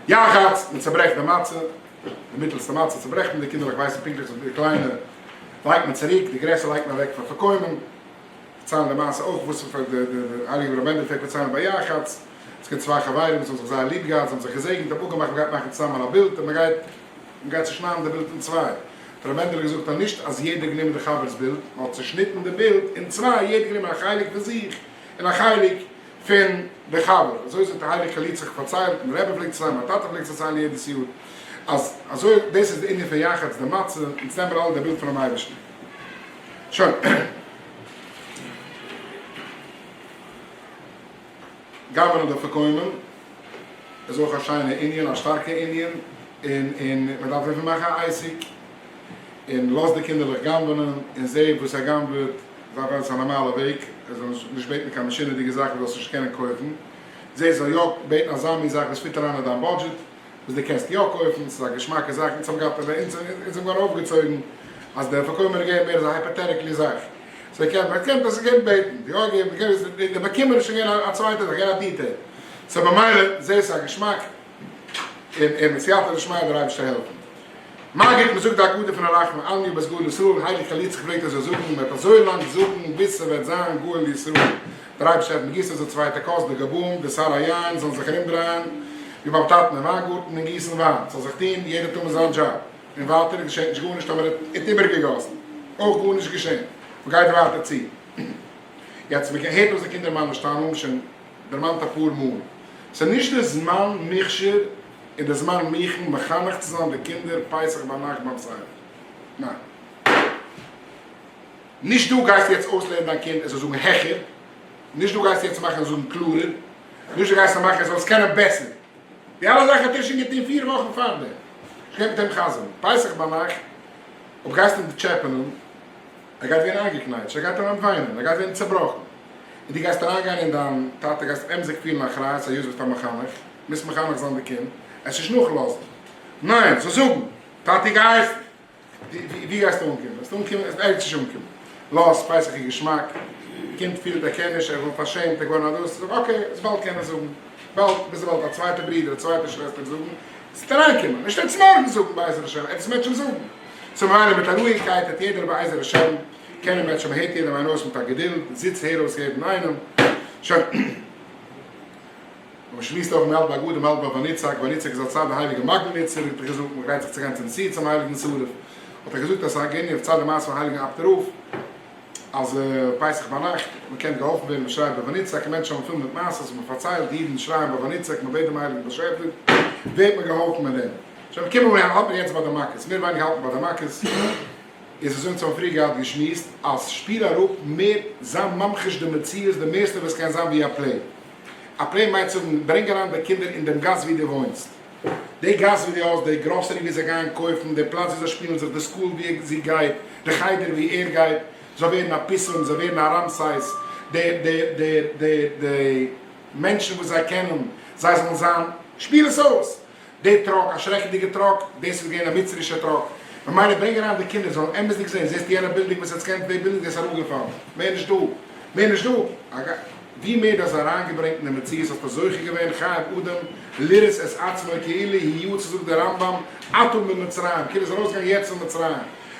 יחץ, מען צוברעכט די מצה, די מיטעלסטע מצה צוברעכט מען, די קינדערלעך ווייסן פונקטליך די קליינע לייגט מען צוריק, די גרעסער לייגט מען אוועק פאר פארקוימען. פארציילן די מעשה אויך וואס פאר די הייליגע רבי מענדל פלעגט פארציילן ביי יחץ, עס געווען צוויי חברים וואס האבן זיך זייער ליב געהאט, זיי האבן זיך געזעגנט, האבן אפגעמאכט מען גייט מאכן צוזאמען א בילד און מען גייט מען גייט צושניידן די בילד אין צוויי, האט רבי מענדל געזאגט אז נישט אז יעדער גענומען די חבר'ס בילד, מען האט צושניטן די בילד אין צוויי, יעדער גענומען א חלק פון זיך און א חלק פון די חבר, אזוי האט די הייליגע ליצחק פארציילט, און די רבי פלעגט צו זיין, מיין טאטע פלעגט צו ציילן יעדעס יאר, אז אזוי דאס איז די ענין פון יחץ די מצה, אונז נעמען אלע די בילד פונעם אייבערשטן. שוין. גנב'ענען אדער פארקוימען איז אויך א שיינע ענין, א שטארקע ענין, און און מען דארף דערפון מאכן א עסק, און לאז די קינדערלעך גנב'ענען, און זע וואס ער גנב'עט, זיי ווייל עס איז א נארמאלע וועג, ער זאל נישט בעטן קיין משונה'דיגע זאכן וואס זאלסט נישט קענען קויפן, זע זאל יא בעטן אזא מין זאך וואס fit אריין אין דיין budget, וואס דו קענסט יא קויפן, ס'איז א געשמאקע זאך, אונז האבן געהאט אונז האבן געווארן אויפגעצויגן אז דער פארקוימער איז געווען מער אזא hypothetically זאך, so קען מען קען דאס געבן בעטן, יא געבן, געבן, די באקומען איז שוין געווען א צווייטע זאך, געווען א detail, so במילא זע ס'איז א געשמאק, און און בסייעתא דשמיא דער אייבערשטער העלפן. מגיד, מ'זאגט די הגדה פון הרחמן על יו בית גאול ישראל, הייליג חליצה פלעגט אזוי זאגן, מ'וועט אזוי לאנג זאגן ביז ס'וועט זיין גאול ישראל. דער אייבערשטער האט מ'גיסט אזוי צווייטע כוס, די גבאים, די שר היין, זאלן זיך ארומדרייען ווי ביים טאטן אין וויינגארטן און גיסן וויין, ס'זאל זיך טון, יעדער טאן מיט זיין דזשאב. און ווייטער געשעט נישט גארנישט אבער ער האט איבערגעגאסן אויך גארנישט געשען מ'גייט ווייטער צו יעצט מ'הערט אויס די קינדער מה נשתנה שוין דערמאנט אפאר מאל ס'איז נישט די זמן מוכשר און די זמן מוכן מחנך צו זיין די קינדער פסח ביינאכט ביים סדר ניין נישט דו גייסט יעצט אויסלערנען דיין קינד ער זאל זאגן העכער נישט דו גייסט יעצט מאכן ער זאל זאגן קלארער נישט דו גייסט אים מאכן ער זאל עס קענען בעסער. די אלע זאכן האט ער שוין געטון פיר וואכן פארדעם. איך גיי מיט אים חזר'ן. פסח ביינאכט, אויב גייסטו אים טשעפענען, ער גייט ווערן איינגעקנייטשט, ער גייט אנהייבן וויינען, ער גייט ווערן צעבראכן. און דו גייסט אריינגיין אין דיין טאטע, גייסט אמת'דיג פילן אחריות, היות ביסט א מחנך, מוזט מחנך זיין די קינד, עס נישט נאכלאזן. ניין, זאלסט זאגן, טאטי גייסט! ווי גייסטו אנקומען? וועסט אנקומען? וועסט ערגעץ נישט אנקומען. לאז, פסח איז געשמאק. קינד פילט ער קען נישט, ער איז געווארן פארשעמט, ער איז געווארן א דאס. זאג okay, עס באלד קענען זאגן. באלד, ביז באלד א צווייטע ברודער, א צווייטע שוועסטער זאגן. עס וועט אריינקומען. נישט עטס מארגן זאגן בעזר השם, עטס מעט שוין זאגן. so ממילא מיט א רואיגקייט וועט יעדער בעזר השם קענען מעט שוין, מ'הערט יעדעם איין אויס מיט א געדולד, זיץ הער אויס יעדן איינעם. שוין. און מ'שמועסט אויך מ'האלט ביי הגדה, מ'האלט ביי ונצעק, ונצעק איז על צד די הייליגע מאגלניצער, האט ער געזאגט, מ'גרייט זיך צו גיין צום ציון צום הייליגן שרף, האט ער געזאגט אז ס'איז א גענוי אויף צד די מעשה פון הייליגן אפטער רב, אז פסח ביינאכט, מ'קען געהאלפן ווערן מ'שרייט ביי ונצעק, און מענטשן האבן פול מיט מעשות וואס מ'פארציילט, אידן שרייען ביי ונצעק, מ'בעט דעם הייליגן באשעפער, ווערט מען געהאלפן מיט דעם. שוין קומען מיר האלט מיר יעצט ביי די מכות, מער ווייניגער האלט מען ביי די מכות. איז אזוי אונז האבן פריער געהאט געשמועסט אז שפיל אראפ מער זיי ממחיש די מציאות די מערסטע וואס קען זיין ווי א play. א play מיינט זאגן ברענג אריין די קינדער אין דעם גאס ווי דו וואוינסט. די גאס ווי דו האסט, די גראסערי ווי זיי גייען קויפן, די פלאץ ווי זיי שפילן זיך, די school ווי זי גייט, די חדר ווי ער גייט, זאל ווערן א פיתום, זאל ווערן א רעמסס, די די די די די מענטשן וואס זיי קענען, זיי זאלן זיין, שפיל עס אויס! די truck, א שרעקעדיגע truck, דאס איז געווען א מצרישע truck, ממילא ברענג אריין די קינדער זאלן אמת'דיג זען, זעסט יענע בילדינג וואס עטס קענט, די בילדינג איז אראפגעפאלן, מער נישט דא, מער נישט דא, ווי מער דו האסט אריינגעברענגט אין די מציאות האסטו זוכה געווען, חייב אדם לראות את עצמו כאילו הוא יצא זאגט דער רמב ם, עתה ממצרים, כאילו איז ארויסגעגאנגען יעצט פון מצרים,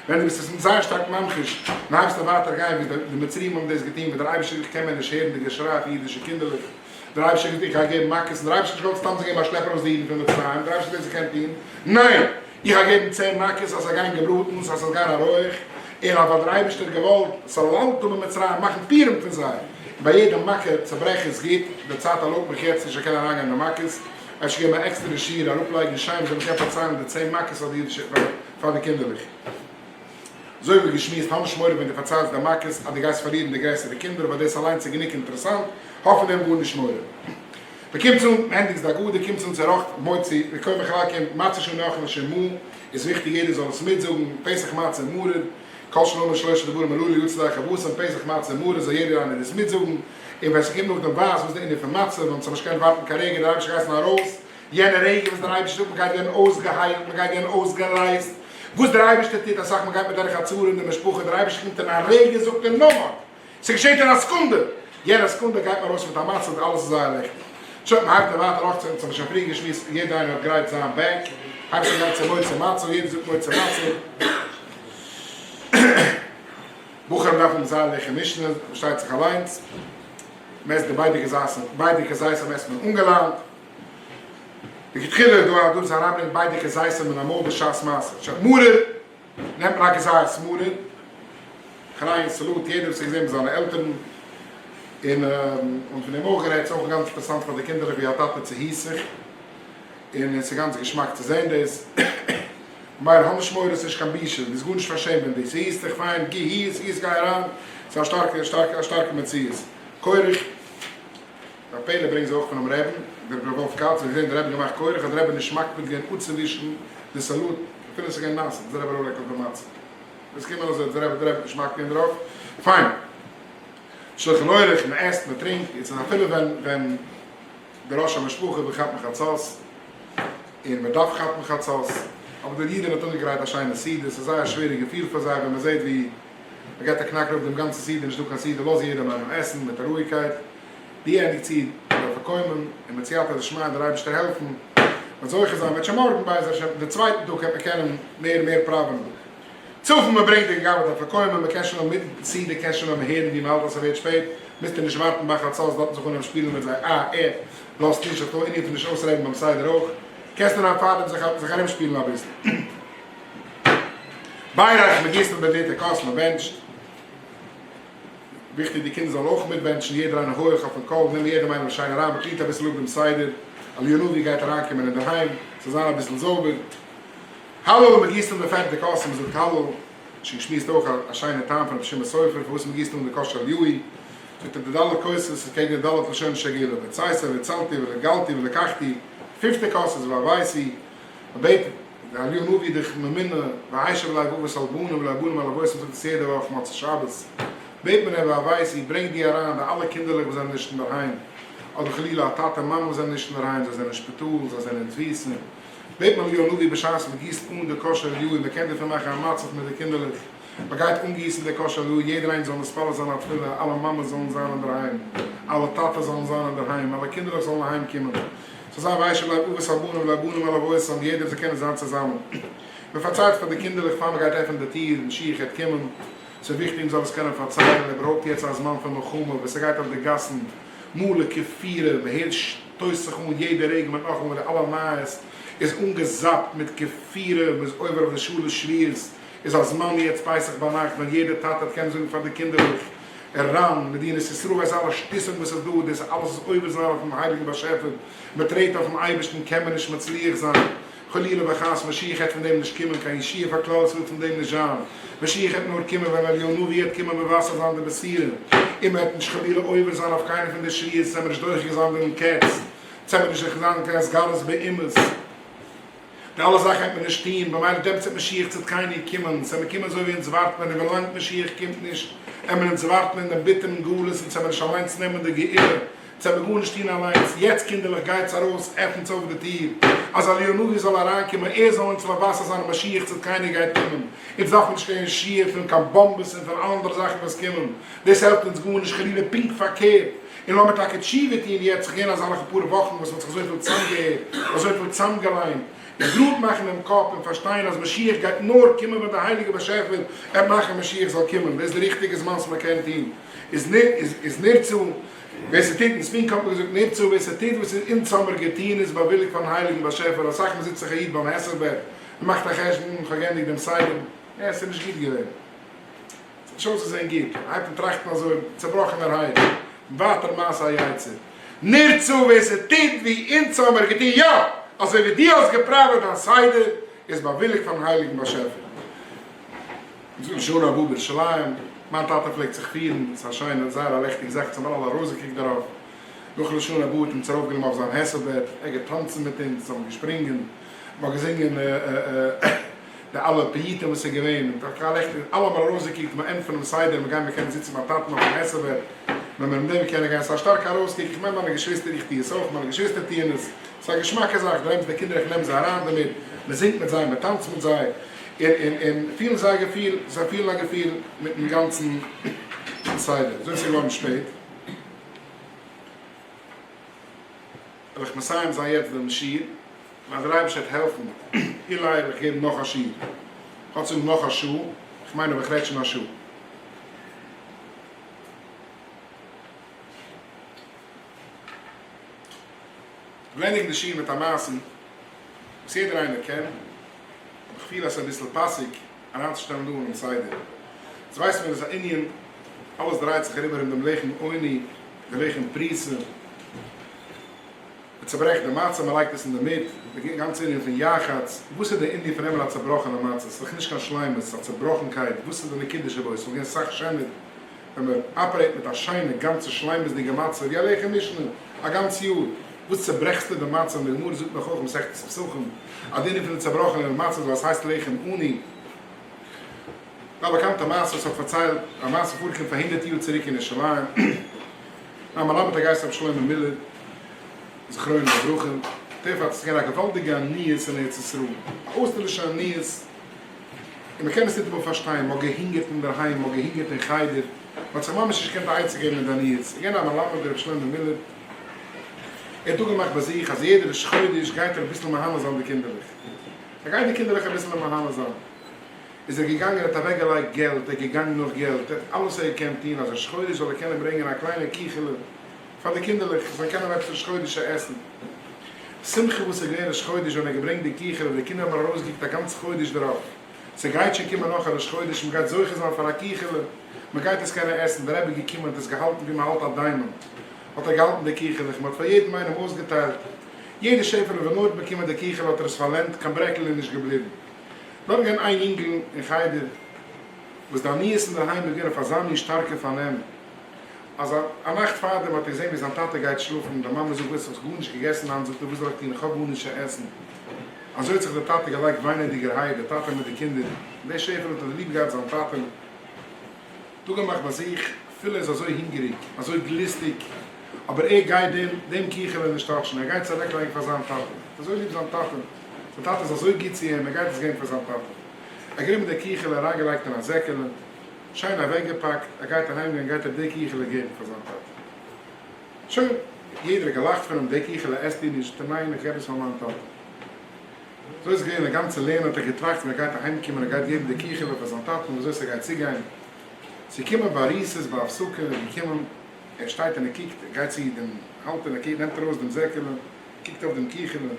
ווען דו ביסט עס זייער שטארק ממחיש, און הייבסט אן ווייטער גיין ווי די מצרים האבן דאס געטון, ווי דער אייבערשטער איך קען מער נישט הערן די געשריי פון אידישע קינדערלעך. דער אייבערשטער האט געזאגט איך גיי געבן מכות, און דער אייבערשטער האט נישט געוואלט סתם זיי געבן א שלעפ ארויס די אידן פון מצרים, דער אייבערשטער האט דאס געקענט טון, ניין! איך גיי געבן צען מכות אז ס'זאל גיין געבראטן, אז ס'זאל גיין א רויעך, און האט דער אייבערשטער געוואלט סללת במצרים מאכן פורים פון זיי, און ביי יעדע מכה צעברעך איז גוט, די צייט ערלויבט מיך יעצט נישט איך קען אריינגיין אין די מכות, אפשר געבן א עקסטערע שיעור אראפלייגן שיין וויאזוי מ'קען פארציילן די צען מכות פאר די אידישע פאר די קינדערלעך. אזוי ווי געשמועסט, האב נישט מורא ווען דו פארציילסט די מכות אז דו גייסט פארלירן די גרעסערע קינדער, ווייל דאס אליינס איז גענוג אינטערעסאנט, האב פון דעם גארנישט מורא. מען קומט צו, מען ענדיגט די הגדה, קומט צו צו רחצ מוציא, וקוים מחלקים, מצה שאינה אוכלין לשם מה, איז וויכטיג יעדער זאל עס מיטזאגן, פסח מצה ומרור, כל שלא אמר שלשה דברים הללו יצא ידי חובתן, פסח מצה ומרור זאל יעדער איינער עס מיטזאגן, און ווען ס'קומט נאכדעם ווייז וואס די ענין פון מצה, ווען מ'זאל נישט קענען ווארטן קיין רגע, דער אייבערשטער גייט ארויס, יענע רגע וואס דער אייבערשטער זאגט מ'גייט ווערן אויסגעהיילט, מ'גייט ווערן אויסגעלייזט, וואס דער אייבערשטער טוט אסאך מ'גייט מיט דורך א צרה אין די משפחה, דער אייבערשטער קומט אין א רגע זאגט ער no more, ס'געשעט אין א סעקונדע, יענע סעקונדע גייט מען ארויס מיט א מצב ווי אלעס איז זייער לעכטיג. שוין, מ'הייבט אן ווייטער אויך צו, אונז האבן שוין פריער געשמועסט, יעדער איינער האט גרייט זיין bag, הייבט שוין גיין צו מוציא מצה, יעדער זאגט מוציא מצה. בחורים דארפן האבן זייער לחם משנה, פארשטייט זיך אליינס. מ'עסט די ביידע כזיתים, ביידע כזיתים עסט מען אנגעליינט. לכתחילה איז דא א דאס אריינברענגען ביידע כזיתים אין א מויל בשעת מעשה. שוין, מרור, נעמט מען א כזית מרור, כריין, סאלוט, יעדער וואס האט געזען מיט זיינע עלטערן, און און פון דעם אויך גערעדט, ס'איז אויך גאנץ אינטערעסאנט פאר די קינדערלעך ווי א טאטע צוהיסט זיך, און ס'איז גאנץ געשמאק צו זען דאס. ממילא האב נישט מורא, ס'נישט קיין בושה, ביסט גארנישט פארשעמט ווען דו צוהיסט דיך, פיין, גיי היס, היס, גיי אריין, ס'איז א שטארקע, שטארקע, א שטארקע מציאות. כורך. רב פעלער ברענגט זיי אויך פונעם רעבן, דער ר' וואלף כץ האט געזען די רבי געמאכט כורך האט די רבי נישט מקפיד געווען אפצוווישן די סאלוט אפילו עס איז געווען נאס האט די רבי ארויפגעלייגט אויף די מצה דאס קומען אזוי האט די רבי די רבי נישט מקפיד געווען דערויף פיין שלחן עורך מען עסט מען טרינקט יעצט אפילו ווען ווען די ראש המשפחה וויל כאפן חצות און מען דארף כאפן חצות אבער דער אידענע האט אנגעגרייט א שיינע סעודה עס איז זייער שווערע געפיל פאר זיי ווען מען זעט ווי מען געט א קנאק אראפ דעם גאנצן סעודה, נישט דא קיין סעודה, לאז יעדעם איינעם עסן מיט א רואיגקייט, דו ענדיג צו די אפיקומן, און מיט סייעתא דשמיא דער אייבערשטער העלפן, מען זוכה זיין וועט שוין מארגן בעזר השם, די צווייטן טאג וועט מען קענען מער און מער פראווענען. צופן מען ברענגט די געגאבעטע אפיקומן, מען קען שוין אינמיטן סעודה קען שוין אנהייבן הערן ווי מען האלט אז ס'ווערט שפעט, מוזטו נישט ווארטן ביי חצות דארטן זיך אנהייבן שפילן מיט זיי אה ע לאזט נישט אויף ענין פון נישט אויסרעדן ביים סדר אויך, קענסט אנהייבן פארדעם זיך ארומשפילן אביסל. ברך, מען גיסט אן די דריטע כוס, מען בענטשט. וויכטיג די קינדער זאלן אויך מיטבענטשן, יעדער איינער הויעך אויפן קול, נעם יעדעם איינעם שיין אריין, מען clean ט אביסל אפ דעם סדר, אליהו הנביא גייט אריינקומען אינדערהיים, ס'זאל זיין אביסל זויבער. הלל, מען גיסט אן די פערטע כוס און מען זאגט הלל, שוין געשמועסט אויך א שיינע טעם פון רבי שמעון סופר פארוואס מען גיסט אן די כוס של אליהו, זאגט ער די ד' כוסות איז קעגן די ד' לשונות של גאולה, והוצאתי והצלתי והגאלתי ולקחתי, פיפטע כוס איז והבאתי, מען בעט די אליהו הנביא דיך ממונה, והשיב לב אבות על בנים ולב בנים על אבות, מען זאגט עס יעדע וואך מוצאי שבת, בעט מען אים והבאתי, ברענג דו אריין די אלע קינדערלעך וואס זענען נישט אינדערהיים, אדער חלילה א טאטע מאמע וואס זענען נישט אינדערהיים, זיי זענען אין שפיטאל, זיי זענען אין תפיסה. בעט מען אליהו הנביא בשעת מען גיסט אן די כוס של אליהו, מען קען דערפון מאכן א מצב מיט די קינדערלעך, מען גייט אנגיסן די כוס של אליהו, יעדער איינער זאל מתפלל זיין א תפילה, אלע מאמעס זאלן זיין אינדערהיים, אלע טאטעס זאלן זיין אינדערהיים, אלע קינדערלעך זאלן אהיים קומען, ס'זאל זיין והשיב לב אבות על בנים ולב בנים על אבותם, יעדער זאל קענען זיין צוזאמען. מען פארציילט פאר די קינדערלעך פאר מען גייט עפענען די טיר, משיח העט קומען, ס'איז וויכטיג מען זאל עס קענען פארציילן, איבערהויפט יעצט א זמן פון מלחמה וואס ס'גייט אויף די גאסן מלא כפירה, מען הערט שטויסט זיך אן יעדע רגע מיט נאכאמאל די אלע נייעס איז אנגעזאפט מיט כפירה, מען איז עובר אויף די שלש שבועות, איז א זמן יעצט פסח ביינאכט ווען יעדע טאטע האט קענען זאגן פאר די קינדערלעך איראן, מדינת ישראל ווייסט אלע שטותים וואס איז דא, דאס אלעס איז עובר זיין אויפן הייליגן באשעפער, מען טרעט אויפן אייבערשטן קען מען נישט מצליח זיין. חלילה וחס, משיח העט פון דעם נישט קומען, קיין ישועה פאר כלל ישראל פון דעם נישט זיין, משיח העט נאר קומען ווען אליהו הנביא העט קומען מבשר זיין די בשורה, און מען העט נישט חלילה עובר זיין אויף קיינע פון די שבועות, זעמער נישט דוחה זיין דעם קץ, זעמער נישט דוחה זיין קיין התגרות באומות, די אלע זאכן העט מען נישט טוהן, במילא דעמאלטס העט משיח צדקינו קומען, ס'עמער קומען אזוי ווי אונז ווארט מען, און ווילאנג משיח קומט נישט, עמער אונז ווארטן אין דעם ביטערן גלות, אונז עמער נישט אליינס נעמען די גאולה. זיי וועלן גארנישט טון אליינס, יעצט קינדערלעך גייטס ארויס עפענטס אויף די טיר אז אליהו הנביא זאל אריינקומען, ער זאל אונז מבשר זיין אז משיח צדקינו גייט קומען, אונז דארפן נישט קיין ישועה פון קיין באמבעס און פון אנדערע זאכן וואס קומען, דאס העלפט אונז גארנישט חלילה פונקט פארקערט, און לאמיר טאקע תשובה טון יעצט, ס'איז געווען אזאלעכע פאר וואכן וואס מ'האט זיך אזויפיל צאמגעהערט, אזויפיל צאמגעליינט, און גראד מאכן דעם קאפ און פארשטיין אז משיח גייט נאר קומען ווען דער הייליגער באשעפער עט מאכן משיח זאל קומען, דאס איז די ריכטיגע זמן וואס מ'קען טון, איז נרצה. ווער ס'טוט אין ספינקא האט מען געזאגט נרצה, ווער ס'טוט וואס איז אונז האמיר געטון איז באוויליגט פארן הייליגן באשעפער, אסאך מאל זיצט זיך א איד ביים הסב בעט און מאכט א חשבון, כ'האב געענדיגט דעם סדר, עה ס'איז נישט גוט געווען, ס'האט נישט אויסגעזען גוט, מ'הייבט אן טראכטן אזוי צעבראכענערהייט, ווייטער מעשה היצר, נרצה ווער ס'טוט ווי אונז האמיר געטון, יא! אזוי ווי דו האסט געפראוועט דיין סדר איז באוויליגט פארן הייליגן באשעפער. לשנה הבאה בירושלים, מיין טאטע פלעגט זיך פירן, ס'איז א שיינע, זייער א לעכטיגע זאך, אונז האבן אלע ארויסגעקוקט דערויף, נאך לשנה הבאה האט אונז ארויפגענומען אויף זיין הסב בעט, ער געטאנצן מיט אונז, האבן געשפרינגען, מ'האט געזינגען די אלע פיוטים וואס איז געווען, אלע האבן ארויסגעקוקט, מ'ענד פונעם סדר, מ'גייען מיר קענען זיצן ביים טאטן אויפן הסב בעט, ווען מיר דעם קענען גיין, ס'איז א שטארקע ארויסקוק, איך מיין מיינע געשוויסטער, איך טו עס אויך, מיינע געשוויסטער טוען עס, ס'איז א געשמאקע זאך, די נעמסט די קינדער איך נעם זיי אריין דערמיט, מ'זינגט מיט זיי, מ'טאנצט מיט זיי. און און און פילן זיי א געפיל, זיי פילן א געפיל מיטן גאנצן סדר. אזוי ס'איז געווארן שפעט, וועל איך מסיים זיין יעצט דעם שיעור, און אז דער אייבערשטער וועט העלפן, אולי וועל איך געבן נאך א שיעור, כ'האב צו זאגן נאך א שעה, כ'מיין אבער כ'רעד שוין א שעה. כ'וועל ענדיגן די שיעור מיט א מעשה וואס יעדער איינער קען, אבער כ'פיל אז ס'איז אביסל פאסיג אריינצושטעלן דא אינעם סדר. יעצט ווייסט מען איז א ענין, אלעס דרייט זיך אריבער ארום דעם לחם עוני, די לחם פרוסה, מען צוברעכט די מצה, מען לייגט עס אינדערמיט, די גאנצע ענין פון יחץ, וואס איז די ענין פון נעמען א צובראכענע מצה, ס'איז דאך נישט קיין שלימות, ס'איז א צובראכנקייט, וואס איז די נקודה שבו, ס'וואלט געווען סאך שענער ווען מען operate מיט א שיינע גאנצע שלימות'דיגע מצה ווי א לחם משנה א גאנץ יאר, וואס צוברעכסטו די מצה, און די גמרא זאגט נאך אויך מסכת פסחים אז די ענין פון די צובראכענע מצה איז ווייל עס הייסט לחם עוני. א באקאנטע מעשה וואס האט פארציילט א מעשה פארגעקומען פאר 100 יאר צוריק אין ירושלים, א מלמד הגייסט רבי שלמה מילער זכרונו לברכה, דערפאר האט עס געווען א געוואלדיגע עניות אין ארץ ישראל, א אויסטערלישע עניות, און מען קען עס ניטאמאל פארשטיין, מען האט געהונגערט אינדערהיים, מען האט געהונגערט אין חדר, מען האט זיך ממש נישט געקענט א עצה געבן מיט די עניות, איז געווען א מלמד רבי שלמה מילער, ער האט אפגעמאכט ביי זיך אז יעדע ראש חודש גייט ער אביסל מהנה זיין די קינדערלעך, ער גייט די קינדערלעך אביסל מהנה זיין, איז ער געגאנגען ער האט אוועק געלייגט געלט, ער איז געגאנגען נאך געלט, ער האט אלעס ער געקענט טון אז ראש חודש זאל ער קענען ברענגען א קליינע קיכעלע פאר די קינדערלעך זאלן קענען עפעס ראש חודש עסן. שמחה וואס איז געווען ראש חודש ווען ער האט געברענגט די קיכעלע, די קינדער האבן ארויסגעקוקט א גאנץ חודש דערויף. ס'גייט שוין קומען נאך א ראש חודש, מ'גייט זוכה זיין פאר א קיכעלע, מ'גייט עס קענען עסן, דער רבי איז געקומען האט עס געהאלטן ווי מ'האלט א diamond, האט ער געהאלטן די קיכעלעך, מ'האט פאר יעדעם איינעם אויסגעטיילט, יעדע שעפעלע ווען נאר האט באקומען די קיכעלע האט ער עס פארלענדט, קיין ברעקל איז נישט געבליבן. דארט געווען איין יונגל אין חדר וואס די עניות אינדערהיים איז געווען אויף אזא מין שטארקע פארנעם, אז א נאכט פארדעם האט ער געזען ווי זיין טאטע גייט שלאפן, די מאמע זאגט וואס האסט גארנישט געגעסן היינט, זאגט ער וואס זאל איך טון איך האב גארנישט צו עסן, אזוי האט זיך דער טאטע געלייגט וויינעדיגערהייט, דער טאטע מיט די קינדער, און דער שעפעלע האט אזוי ליב געהאט זיין טאטע'ן, האט אפגעמאכט ביי זיך, אפילו ער איז אזוי הונגעריג, אזוי גליסטיג, אבער ער גייט דעם דעם קיכעלע נישט טאטשן, ער גייט עס אוועקלייגן פאר זיין טאטע, ער האט אזוי ליב זיין טאטע'ן, זיין טאטע איז אזוי גוט צו אים, ער גייט עס געבן פאר זיין טאטע. ער האט גענומען דער קיכעלע, אריינגעלייגט אין א זעקעלע, שיין אוועקגעפאקט, ער גייט אהיימגיין גייט ער די קיכעלע געבן פאר זיין טאטע. שוין, יעדער האט געלאכט פון אים, די קיכעלע עסט איר נישט? ניין, איך געב עס פאר מיין טאטע. אזוי איז געווען א גאנצע לערנען האט ער געטראכט ווען ער גייט אהיימקומען ער גייט געבן די קיכעלע פאר זיין טאטן ווי אזוי ס'גייט צוגיין. ס'איז געקומען ביי recess ביי הפסקה איז געקומען, ער שטייט און ער קוקט, ער גייט צו דעם האלטער און ער קוקט, נעמט ארויס דעם זעקעלע, קוקט אויף דעם קיכעלע,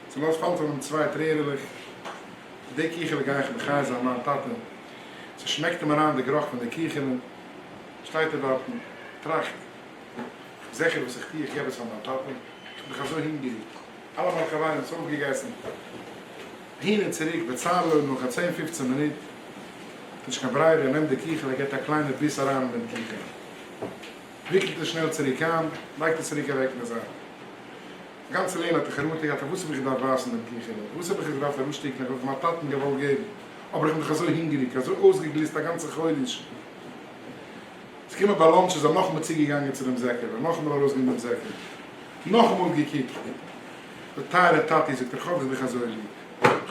צולאזט פאלט פון אים צוויי טרערעלעך, די קיכעלע גיי איך מחיה זיין מיין טאטע, ס'שמעקט אים אריין די גערוך פון די קיכעלע, שטייט ער דארטן, טראכט, איך בין זיכער וואס איך טו, איך געב עס פאר מיין טאטע, איך בין דאך אזוי הונגעריג, אלע מיינע חברים האבן עס אויפגעגעסן, אהין און צוריק, בצר לו, נאך א צען פופצען מינוט, האט נישט קיין ברירה, ער נעמט די קיכעלע, געבט א קליינע ביס אריין אין דעם קיכעלע, וויקלט עס שנעל צוריק איין, לייגט עס צוריק אוועק אין די זייט. גאנצע לערנען האט ער חרטה געהאט, פארוואס האב איך געדארפט בייסן דעם קיכעלע? פארוואס האב איך עס געדארפט אראפשטיקלען? איך וואלט עס מיין טאטן געוואלט געבן, אבער איך בין דאך אזוי הונגעריג, אזוי אויסגעגליסט א גאנצע חודש. עס קומען ביי lunch איז ער נאכאמאל צוגעגאנגען צו דעם זעקעלע, נאכאמאל ארויסגענומען דעם זעקעלע, נאכאמאל געקוקט. דער טייערער טאטי, זאגט ער, איך האב דיך אזוי ליב,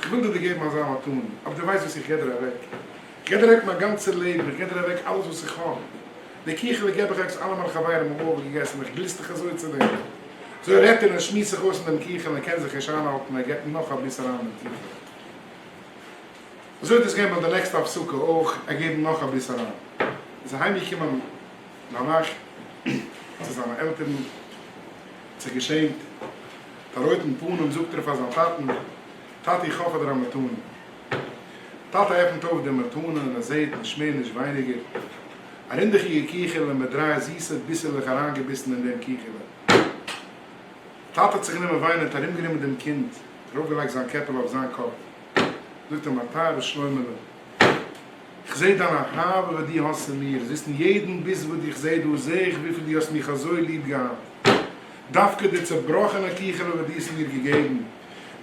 איך וויל דיר געבן אזא מתנה, אבער דו ווייסט וואס איך געב דיר אוועק? איך געב דיר אוועק מיין גאנצע לעבן, איך געב דיר אוועק אלעס וואס איך האב. די קיכעלע געב איך אוועק, אלע מיינע חברים האבן אויך געגעסן, איך גליסט דיך אזוי צו דעם. אזוי רעדט ער און שמועסט זיך אויס אין דעם קיכעלע און קען זיך נישט איינהאלטן, ער געבט נאך א ביס אריין אין דעם קיכעלע. אזוי האט עס געווען ביי די נעקסטע הפסקה אויך, ער געבן נאך א ביס אריין. איז אהיים געקומען ביינאכט צו זיינע עלטערן, האט זיך געשעמט, מיט א רויטן פנים זאגט ער פאר זיין טאטן, טאטי איך האב פאר דיר א מתנה. טאטע עפנט אויף די מתנה און ער זעט נישט מער נישט ווייניגער, א רינדעכיגע קיכעלע מיט דריי זיסע ביסעלעך אריינגעביסן אין דעם קיכעלע. טאטע האט זיך גענומען וויינען, האט ארומגענומען דעם קינד, ארויפגעלייגט זיין קעפעלע אויף זיין קאפ, זאגט אים, מיין טייערע שלוימעלע, איך זע דיין אהבה וואס דו האסט צו מיר, זעסט אין יעדן ביס וואס איך זע דא, זע איך וויפיל דו האסט מיך אזוי ליב געהאט, דווקא די צעבראכענע קיכעלע וואס דו האסט מיר געגעבן,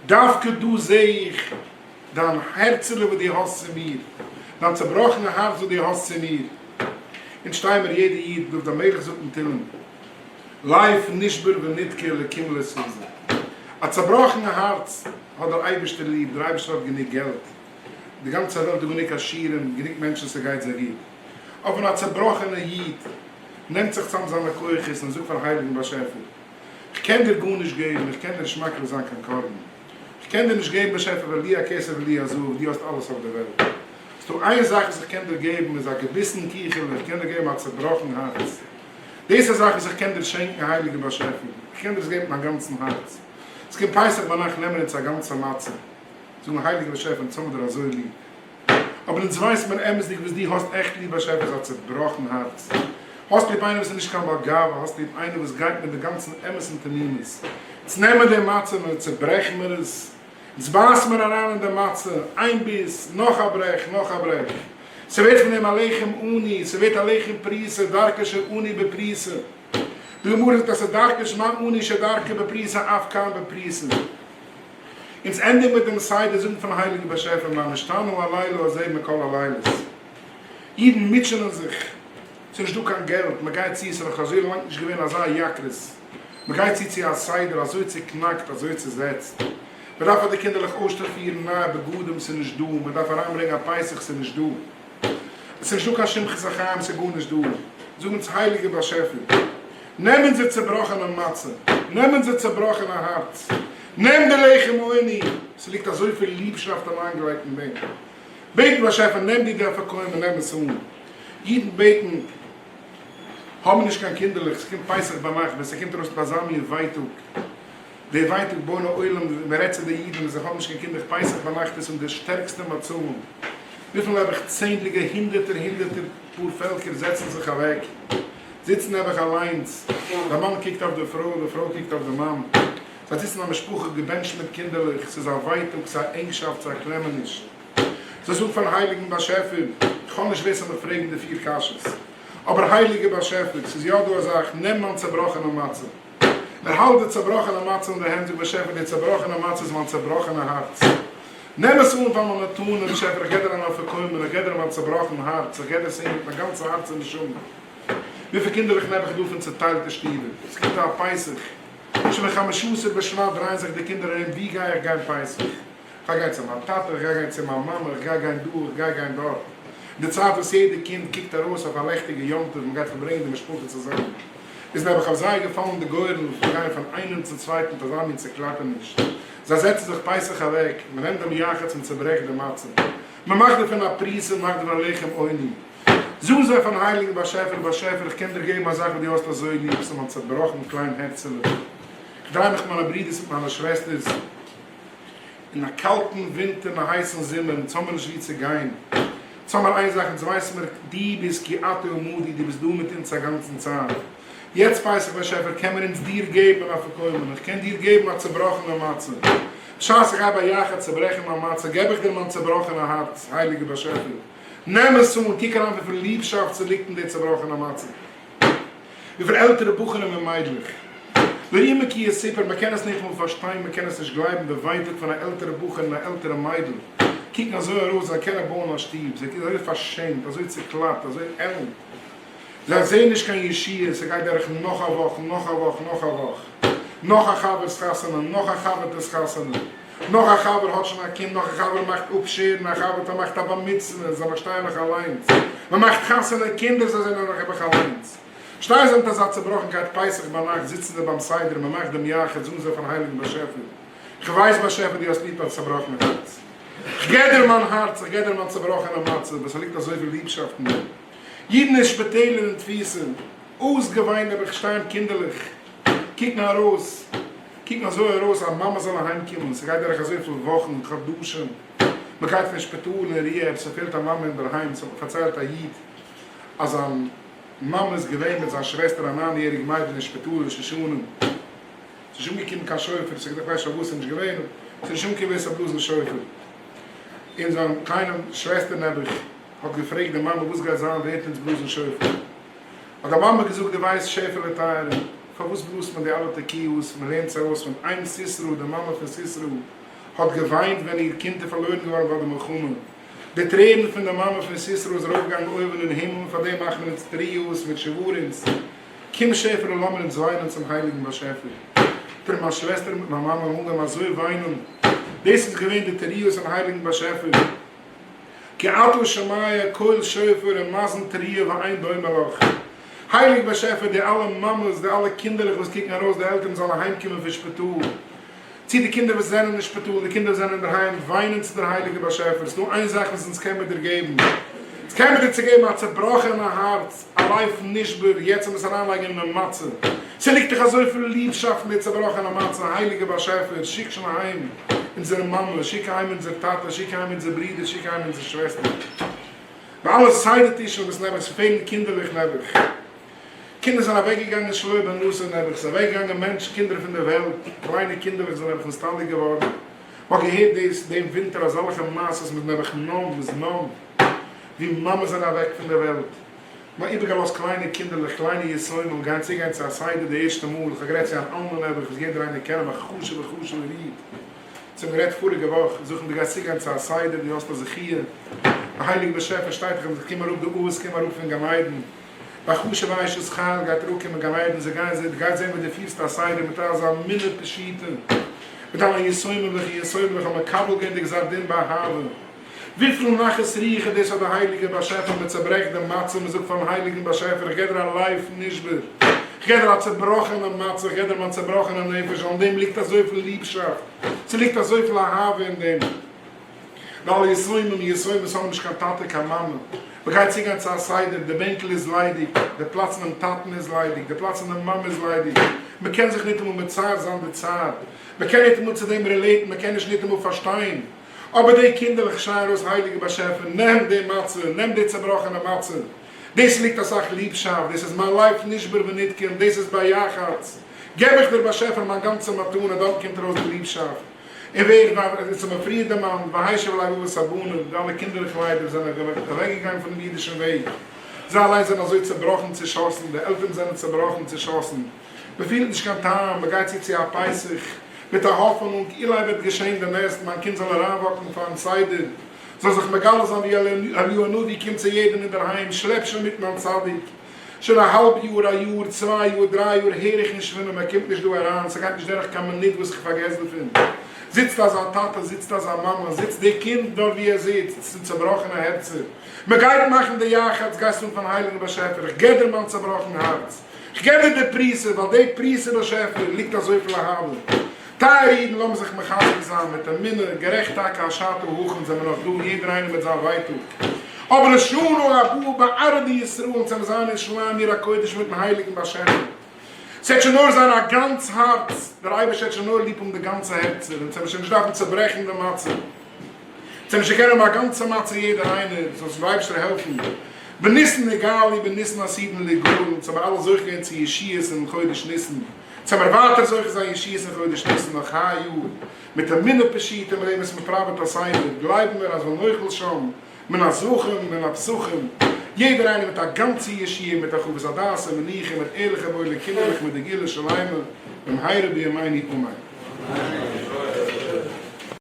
דווקא דא זע איך דיין הערצעלע וואס דו האסט צו מיר, דיין צעבראכענע הארץ וואס דו האסט צו מיר. אונז שטייען מיר יעדע איד, דוד המלך זאגט אין תהלים, לב נשבר ונדכה אלקים לא תעזוב. א צעבראכענע הארץ האט דער אייבערשטער ליב, דער אייבערשטער האט גענוג געלט, די גאנצע וועלט דא גענוג עשירים, גענוג מענטשן ס'גייט זיי גוט. אבער א צעבראכענע איד נעמט זיך צאם זיינע כוחות און זאגט פארן הייליגן באשעפער, כ'קען דיר גארנישט געבן, איך קען דיר נישט מקריב זיין קיין קרבן, כ'קען דיר נישט געבן באשעפער ווייל לי הכסף ולי הזהב, דו האסט אלעס אויף דער וועלט. ס'דא איין זאך וואס איך קען דיר געבן איז א געביסן קיכעלע, איך קען דיר געבן א צעבראכן הארץ. דאס איז א זאך וואס איך קען דיר שענקן הייליגער באשעפער, איך קען דיר עס געבן מיט מיין גאנצן הארץ. עס קומט פסח ביינאכט נעמען אונז א גאנצע מצה, זאגן הייליגער באשעפער אונז האבן דיר אזוי ליב. אבער אונז ווייסט מיר אמת'דיג וואס דו האסט עכט ליב באשעפער איז א צעבראכן הארץ. האסט ליב איינער וואס איז נישט קיין בעל גאווה, האסט ליב איינער וואס גייט מיט די גאנצן אמת'ן תמימות. אונז נעמען די מצה און צעברעכן מיר עס, אונז בייסן מיר אריין אין די מצה, איין ביס, נאך א ברעך, נאך א ברעך. ס'ווערט פון דעם א לחם עוני, ס'ווערט א לחם פרוסה, דרכו של עני בפרוסה. די גמרא זאגט אז ס'דרכו של מה עני שדרכו בפרוסה אף כאן בפרוסה. אונז ענדיגן מיט דעם סדר זאגן פון הייליגן באשעפער מה נשתנה הלילה הזה מכל הלילות. אידן מוטשענען זיך, ס'איז נישט דא קיין געלט, מ'גייט צו, ס'איז נאך אזוי לאנג נישט געווען אזא יקרות, מ'גייט צו צו א סדר אזוי צוקנאקט, אזוי צוזעצט, מ'דארף פאר די קינדערלעך אויסשטאפירן נייע בגדים, ס'איז נישט דא, מ'דארף אריינברענגען א פסח, ס'איז נישט דא, עס איז נישט דא קיין שמחת החיים, ס'איז גארנישט דא, זאג אונז הייליגער באשעפער, נעם אונזער צעבראכענע מצה, נעם אונזער צעבראכענע הארץ, נעם די לחם עוני, ס'ליגט אזויפיל ליבשאפט אריינגעלייגט אין דעם, בעט באשעפער נעם די די אפיקומן און נעם עס אן, אידן בעטן, האבן נישט קיין קינדערלעך, ס'קומט פסח ביינאכט ווען ס'קומט ארויס מיט אזא מין ווייטאג, די ווייטאג בוני עולם, מען רעדט צו די אידן וואס זיי האבן נישט קיין קינדער, פסח ביינאכט איז פון די שטערקסטע מצבים. וויפיל נעבעך צענדליגע הונדערטער הונדערטער פאר פעלקער זעצן זיך אוועק, זיצן נעבעך אליינס, דער מאן קוקט אויף די פרוי, די פרוי קוקט אויף די מאן, זיי זיצן א משפחה געבענטשט מיט קינדערלעך, ס'איז א ווייטאג, ס'איז א ענגשאפט, ס'איז א קלעמעניש. זיי זאגן פארן הייליגן באשעפער, איך האב נישט ווער ס'זאל מיך פרעגן די פיר קשיות, אבער הייליגער באשעפער, ס'איז יא דא א זאך, נעם מיין צעבראכענע מצה. ער האלט די צעבראכענע מצה אין די הענט, זאגט באשעפער, די צעבראכענע מצה איז מיין צעבראכענע הארץ. נעם עס אן פאר מיין מתנה, באשעפער, איך געב דיר אן אפיקומן, איך געב דיר מיין צעבראכן הארץ, איך געב דיר עס אהן מיט מיין גאנצע הארץ און נשמה. וויפיל קינדערלעך נעבעך איז דא פון צעטיילטע שטיבער? עס קומט א פסח, שוין חמשה עשר בשבט דרייען זיך די קינדער ארום, וואו גיי איך גיין פסח? כ'גיי גיין צו מיין טאטע, כ'גיי גיין צו מיין מאמע, כ'גיי גיין דא, כ'גיי גיין דארט. אין די צייט וואס יעדע קינד קוקט ארויס אויף א לעכטיגע יום טוב, מ'גייט פארברענגען די משפחה צוזאמען, איז נעבעך אויף זיי געפאלן די גורל פון גיין פון איינעם צום צווייטן מיט אזא מין צעקלאפעניש. זיי זעצן זיך פסח אוועק, מ'נעמט דעם יחץ און צעברעכט די מצה. מ'מאכט דערפון א פרוסה, מ'מאכט דערפון א לחם עוני. זאגן זיי פארן הייליגן באשעפער, באשעפער, איך קען דיר געבן א זאך וואס דו האסט אזוי ליב, ס'איז מיין צעבראכן קליין הערצעלע. כ'דריי מיך מיט מיינע ברודערס מיט מיינע שוועסטערס. אין א קאלטן ווינטער און א הייסן זומער, אונז האמיר נישט וואו צו גיין. אונז האמיר איין זאך, אונז ווייסן מיר, דו ביסט כי אתה עמדי, דו ביסט דא מיט אונז א גאנצן צייט. יעצט פסח באשעפער קען מיר אונז דיר געבן אפיקומן, איך קען דיר געבן א צובראכענע מצה. בשעת איך גיי ביי יחד צוברעכן מיין מצה, געב איך דיר מיין צובראכענע הארץ, הייליגער באשעפער. נעם עס אן, קוק אריין וויפיל ליבשאפט ס'ליגט אין די צובראכענע מצה. וויפיל עלטערע בחורים און מיידלעך. לא יאומן כי יסופר, מען קען עס ניטאמאל פארשטיין, מען קען עס נישט גלייבן די ווייטאג פון א עלטערע בחור און א עלטערע מיידל, קוקן אזוי ארויס זיי קענען בויען א שטוב, זיי קוקן אזוי פארשעמט, אזוי צוקלאפט, אזוי עלנד, זיי זעען נישט קיין ישועה, ס'גייט דורך נאך א וואך, נאך א וואך, נאך א וואך, נאך א חבר'ס חתונה, נאך א חבר'טע'ס חתונה, נאך א חבר האט שוין א קינד, נאך א חבר מאכט אפשערן, א חבר'טע מאכט א בר מצוה, זיי נאך שטייען נאך אליינס, מען מאכט חתונה קינדער זיי זענען נאך נעבעך אליינס, שטייען זיי מיט אזא צובראכנקייט פסח ביינאכט זיצן זיי ביים סדר מען מאכט דעם יחץ זאגן זיי פארן הייליגן באשעפער, כ'ווייס באשעפער דו האסט ליב א צובראכן הארץ, כ'געב דיר מיין הארץ, איך געב דיר מיין צובראכענע מצה וואס ס'ליגט אזויפיל ליבשאפט אין דעם, אידן אין שפיטעלער און תפיסה, אויסגעוויינט נעבעך שטייען קינדערלעך קוקן ארויס. קוקן אזוי ארויס אז מאמע זאל אהיים קומען, ס'גייט דורך אזויפיל וואכן, חדשים, מ'גייט פון שפיטאל אין rehab, ס'פעלט א מאמע אינדערהיים, ס'האט מיר פארציילט א איד אז זיין מאמע איז געווען מיט זיין שוועסטער א ניין יעריג מיידל אין שפיטאל ראש השנה, ס'איז נישט אנגעקומען קיין שופר, ס'איז געדאכט כ'ווייס נישט פארוואס ס'איז נישט געווען, ס'איז נישט אנגעקומען ווער ס'זאל בלאזן שופר, און זיין קליינע שוועסטער נעבעך האט געפרעגט די מאמע וואס גייט זיין ווער וועט אונז בלאזן שופר? האט די מאמע געזאגט דו ווייסט שעפעלע טייערע, פארוואס בלאזט מען די אלע תקיעות, מען לערנט זיי אויס פון אם סיסרא, די מאמע פון סיסרא האט געוויינט ווען איר קינד איז פארלוירן געווארן ביי די מלחמה, די טרערן פון די מאמע פון סיסרא איז ארויפגעגאנגען אויבן אין הימל, פאר דעם מאכן אונז תריעות מיט שברינס, קום שעפעלע לאמיר אונז וויינען צום הייליגן באשעפער. טרער מיין שוועסטער מיט מיין מאמע האבן אנגעהויבן אזוי וויינען, דאס איז געווען די תריעות אין הייליגן באשעפער. כי אתה שומע קול שופר ומזל תרועה ואין דומה לך. הייליג באשעפער די אלע מאמעס די אלע קינדערלעך וואס קוקן ארויס די עלטערן זאלן אהיים קומען פון שפיטאל, צו די קינדער וואס זענען אין שפיטאל די קינדער וואס זענען אינדערהיים וויינען צו דער הייליגער באשעפער ס'דא איין זאך וואס אונז קען מיר דיר געבן, אונז קען מיר דיר צו געבן א צעבראכענע הארץ, א לב נשבר, יעצט זאל מען עס אריינלייגן אינעם מצה, ס'ליגט דאך אזויפיל ליבשאפט אין די צעבראכענע מצה, הייליגער באשעפער שיק שוין אהיים. אונזער מאמע, שיק אהיים אונזער טאטע, שיק אהיים אונזער ברודער, שיק אהיים אונזער שוועסטער. ביי אלע סדר טישן וואס נעבעך ס'פעלן קינדערלעך נעבעך. קינדער זענען אוועקגעגאנגען שלא בנוסע נעבעך, ס'איז אוועקגעגאנגען מענטשן קינדער פון דער וועלט, קליינע קינדערלעך זענען נעבעך נסתלק געווארן. מ'האט געהערט דאס דעם ווינטער אזעלכע מעשות מ'איז נעבעך numb, מ'איז numb, ווי מאמעס זענען אוועק פון דער וועלט. מ'האט איבערגעלאזט קליינע קינדערלעך, קליינע יתומים, גייען צוגיין צו א סדר די ערשטע מאל, איך האב גערעדט צו אן אלמן נעבעך וואס יעדער איינער קען אים, א חשוב'ער חשוב'ער איד, צו אים גערעדט פאריגע וואך, זאג אים דו גייסט צוגיין צו א סדר, דו האסט א זכיה, די הייליגע באשעפער שטייט דאך און קום אראפ די אבות קום אראפ פון גן עדן, די חשוב'ע אשת חיל גייט אראפקומען גן עדן, זיי גייען זען, דו גייסט זען ווי דו פירסט א סדר מיט אזא אמונה פשוטה, מיט דיינע יתומים'לעך און יתומים'לעך האבן מקבל געווען די גזר דין באהבה. וויפיל נחת רוח איז דאס פאר די הייליגע באשעפער, מען צעברעכט די מצה, מען זאגט פארן הייליגן באשעפער איך געב דיר א לב נשבר, איך געב דיר א צעבראכענע מצה, איך געב דיר מיין צעבראכענע נפש, אין דעם ליגט אזויפיל ליבשאפט, ס'ליגט אזויפיל אהבה אין דעם. די אלע יתומים און יתומות האבן נישט קיין טאטע קיין מאמע, מען גייט צוגיין צו א סדר, די בענקל איז ליידיג, די פלאץ אינעם טאטן איז ליידיג, די פלאץ אינעם מאמע איז ליידיג, מען קען זיך ניטאמאל מצער זיין די צער, מען קען ניטאמאל צו דעם relate ן, מען קען נישט ניטאמאל פארשטיין. אבער די קינדערלעך שרייען ארויס הייליגער באשעפער נעם די מצה, נעם די צעבראכענע מצה, דאס ליגט אסאך ליבשאפט, דאס איז מיין לב נשבר ונדכא, דאס איז ביחץ, געב איך דיר באשעפער מיין גאנצע מתנה, דארט קומט ארויס די ליבשאפט. און ווער איך דאס האט מען פריער דערמאנט, והשיב לב אבות הבנים, די אלע קינדערלעך ליידער זענען אוועקגעגאנגען פונעם אידישן וועג, זיי אליין זענען אזוי צעבראכן צעשאסן, די עלטערן זענען צעבראכן צעשאסן, מען פילט נישט קיין טעם, מען גייט צו צו א פסח מיט א האפענונג, אולי וועט געשען די נס, מיין קינד זאל אריינוואק ן פארן סדר, זאל זיך מגלה זיין ווי אליהו הנביא קומט צו יעדעם אינדערהיים, שלעפ שוין מיט מיין צדיק, שוין א האלב יאר, א יאר, צוויי יאר, דריי יאר הער איך נישט פון אים, ער קומט נישט דא אריין, ס'גייט נישט דורך קיין מינוט וואס איך פארגעס דערפון. זיצט אזא טאטע, זיצט אזא מאמע, זיצט די קינד דארט ווי ער זיצט, ס'איז צעבראכענע הערצער. מ'גייט מאכן די יחץ, גייסט אן פארן הייליגן באשעפער, איך געב דיר מיין צעבראכן הארץ, איך געב דיר די פרוסה, ווייל די פרוסה באשעפער ליגט אזויפיל אהבה. טייערע אידן לאמיר זיך מחזק זיין מיט אמונה, גערעכט טאקע השתא הכא זעמיר נאך דא יעדער איינער מיט זיין ווייטאג, אבער לשנה הבאה בארעא דישראל אונז עמיר זיין אין ירושלים עיר הקודש מיטן הייליגן באשעפער, ס'עט שוין נאר זיין א גאנץ הארץ, דער אייבערשטער עט שוין נאר ליב האבן די גאנצע הערצער, אונז עמיר שוין נישט דארפן צוברעכן די מצה, אונז עמיר שוין קענען האבן א גאנצע מצה יעדער איינער, זאל אונז דער אייבערשטער העלפן, בניסן נגאלו בניסן עתידין ליגאל, אונז האמיר אלע זוכה געווען צו ישועות אין חודש ניסן. צו מיר ווייטער זוכה זיין ישועות אין חודש ניסן נאך היי יאר, מיט אמונה פשוטה מיט דעם וואס מען פראוועט א סדר, גלייבן מיר אז ונאכל שם מן הזבחים ומן הפסחים, יעדער איינער מיט א גאנצע ישועה, מיט הרחבת הדעת און מנוחה, מיט ערליכע וואוילע קינדערלעך מיט די גאולה שלימה, במהרה בימינו אמן.